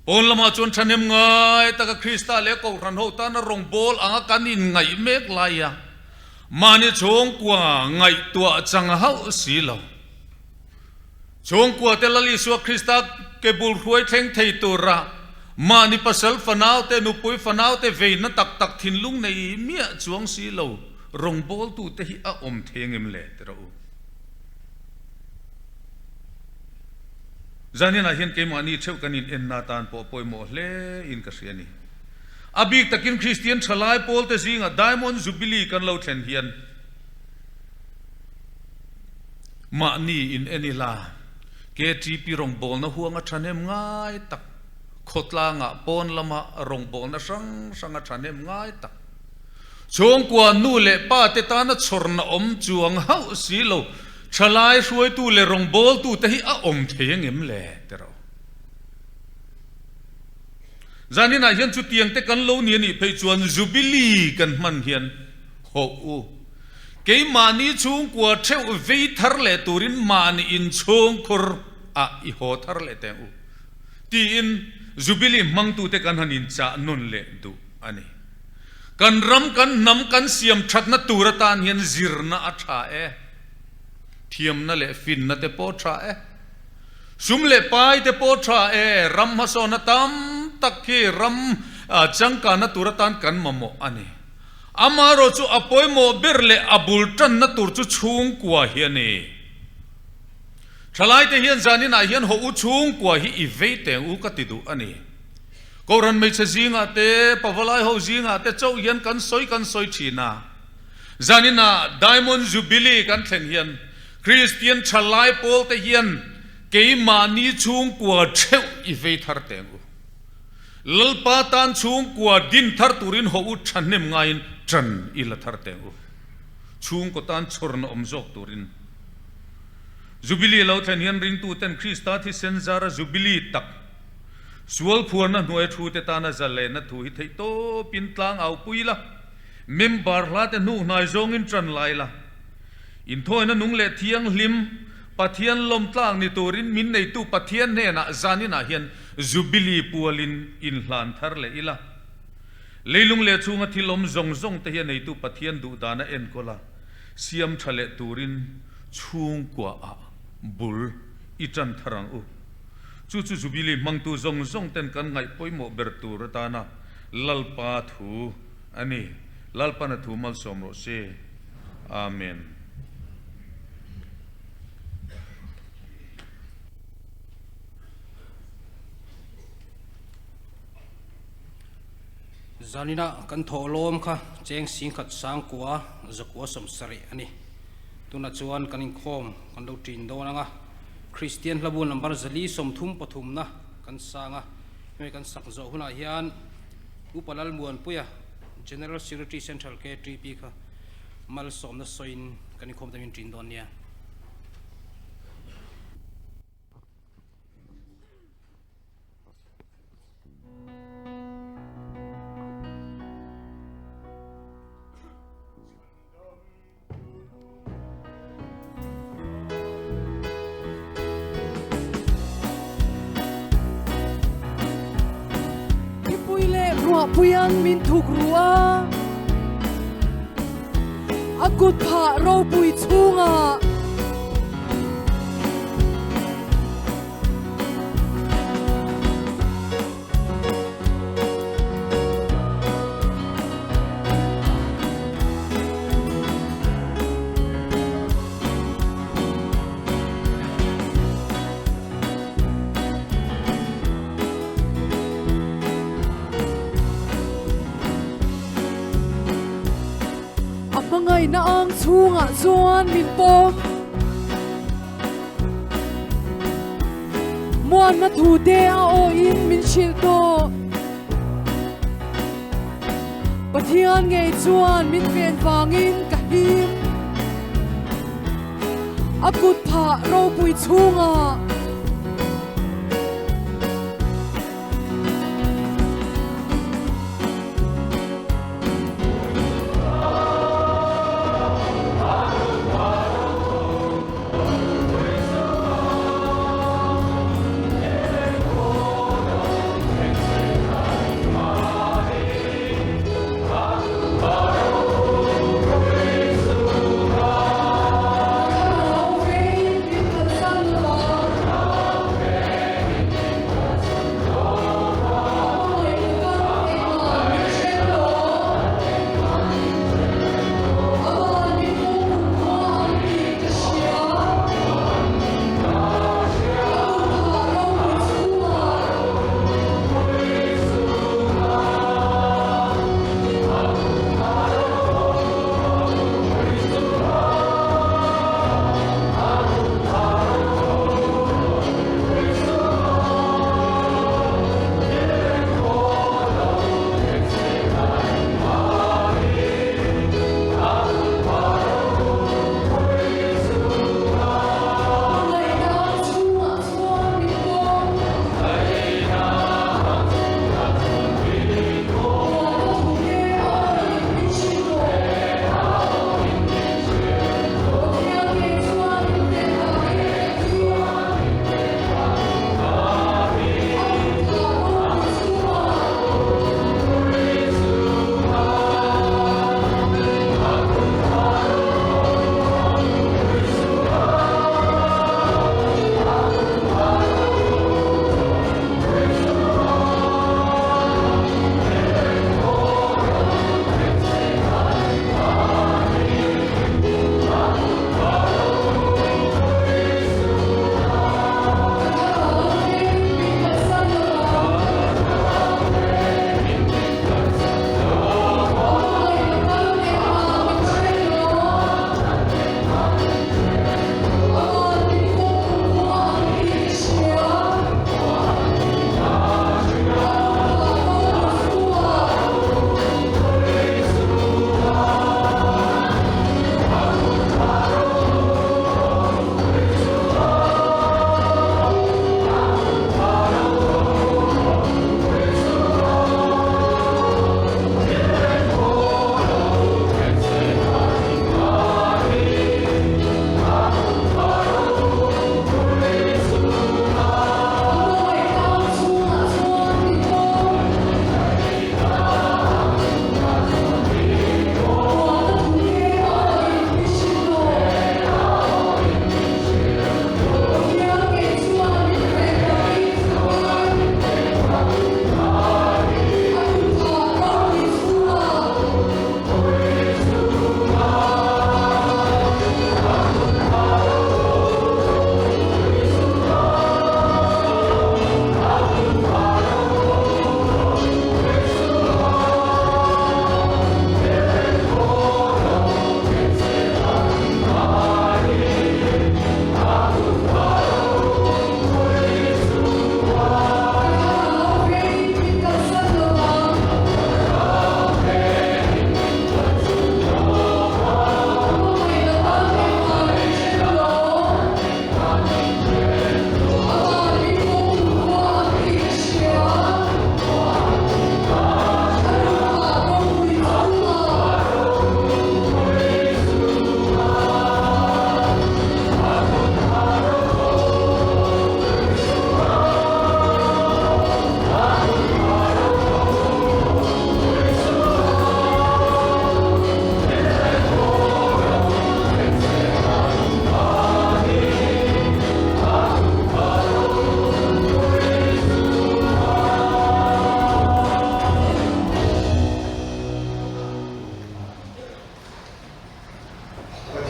Pawn lamah chuan thahnem ngai taka Krista leh Kohhran ho tana rawngbâwl anga kan inngaih mek laia mahni chhungkua ngaihtuah chang hauh si lo. Chhungkua te Lal Isua Krista ke bul hruai thleng thei tura mahni pasal fanau te, nupui fanau te veina tak tak thinlung nei miah chuang si lo rawngbawltu te hi a awm thei angem le ti rawh u. Zaninah hian keimahni theuh kan in enna atan pawh pawimawh hle in ka hria a ni. A bik takin Kristian thalai pawl te zingah Diamond Jubilee kan lo thlen hian, Mahni in en ila, KTP rawngbawlna huang a thahnem ngai tak, khawtlangah pawn lama rawngbawlna hrang hrang a thahnem ngai tak. Chhungkua nu leh pa te tana chhawrna awm chuang hauh si lo, thalai hruaitu leh rawngbawltu te hi a awm thei angem le ti ro. Zaninah hian chutiang te kan lo ni a nih phei chuan Jubilee kan hman hian hawh u. Keimahni chhungkua theuh vei thar leh turin mahni inchhungkhur ah i haw thar leh teng u, tiin Jubilee hmangtute kan han inchah nawn leh duh a ni. Kan ram, kan hnam kan siam thatna tur atan hian zirna a tha e, thiamna leh finna te pawh tha e, sum leh pai te pawh tha e, ram hmasawnna tam tak hi ram changkanna tur atan kan mamawh a ni. Amaherawhchu a pawimawh ber leh a bul tanna tur chu chhungkua hi a ni. Thalaite hian zaninah hian haw u chhungkua hi i vei teng u ka ti duh a ni. Kohhran hmeichhe zingah te, pavalai ho zingah te chauh hian kan sawi kan sawi thin a. Zaninah Diamond Jubilee kan thlen hian Kristian thalai pawlte hian keimahni chhungkua theuh i vei thar teng u. Lalpa tan chhungkua din thar turin haw u thahnem ngaiin tan i la thar teng u. Chhungkaw tan chhawrna awm zawk turin. Jubilee lo thlen hian ringtuten Krista thisen zara Jubilee tak sual phuarna hnuai thu te tana zalehna thu hi theih tawpin tlang au pui la, member hla te hnuh hnai zawngin tan lai la. Inthawina nung leh thianghlim Pathian lawmtlak ni turin min neitu Pathian hnenah zaninah hian Jubilee pualin inhlan thar leh ila. Leilung leh chhunga thil awm zawng zawng te hi a neitu Pathian duhdana enkawl a, siam tha leh turin chhungkuaah bul i tan thar ang u. Chu chu Jubilee hmangtu zawng zawng ten kan ngaih pawimawh ber tur atana Lalpa thu a ni. Lalpana thu malsawm rawh se. Amen. Zanina kan thawh lawm kha cheng singkhat sangkua zakua sawmsarih a ni. Tunah chuan kan inkhawm kan lo ṭin dawn ang a, Kristian hlabu number 433 na kan sang a, hemi kan sak zawh hunah hian Upa Lalmuanpuia General Secretary Central KTP kha malsawmna sawiin kan inkhawm tamin ṭin dawn nia. Mipui leh ruahpuian min thuk ru a, a kut phah ropui chhungah. A hmangaihna ang chhungah chuan min pawm. Muanna thu te a awhin min hrilh tawh. Pathian ngei chuan min ven vangin ka him. A kut phah ropui chhungah.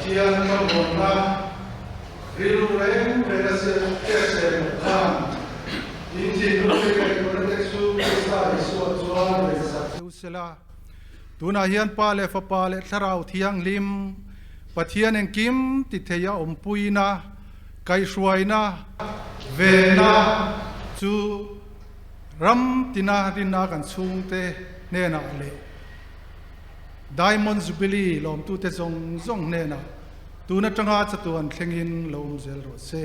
Pathian thlamuanna rilru reng reng a hriatchhen loh khan in thinlung te ngaihtuahna te chu Krista Isua chuan vensak cheu sela. Tunah hian Pa leh Fapa leh Thlarau Thianghlim, Pathian engkim ti thei a awmpuina, kaihhruaina, venna chu ram tina rinna kan chhungte hnenah leh Diamond Jubilee lawmtute zawng zawng hnenah tun atanga chatuan thlengin lo awm zel rawh se.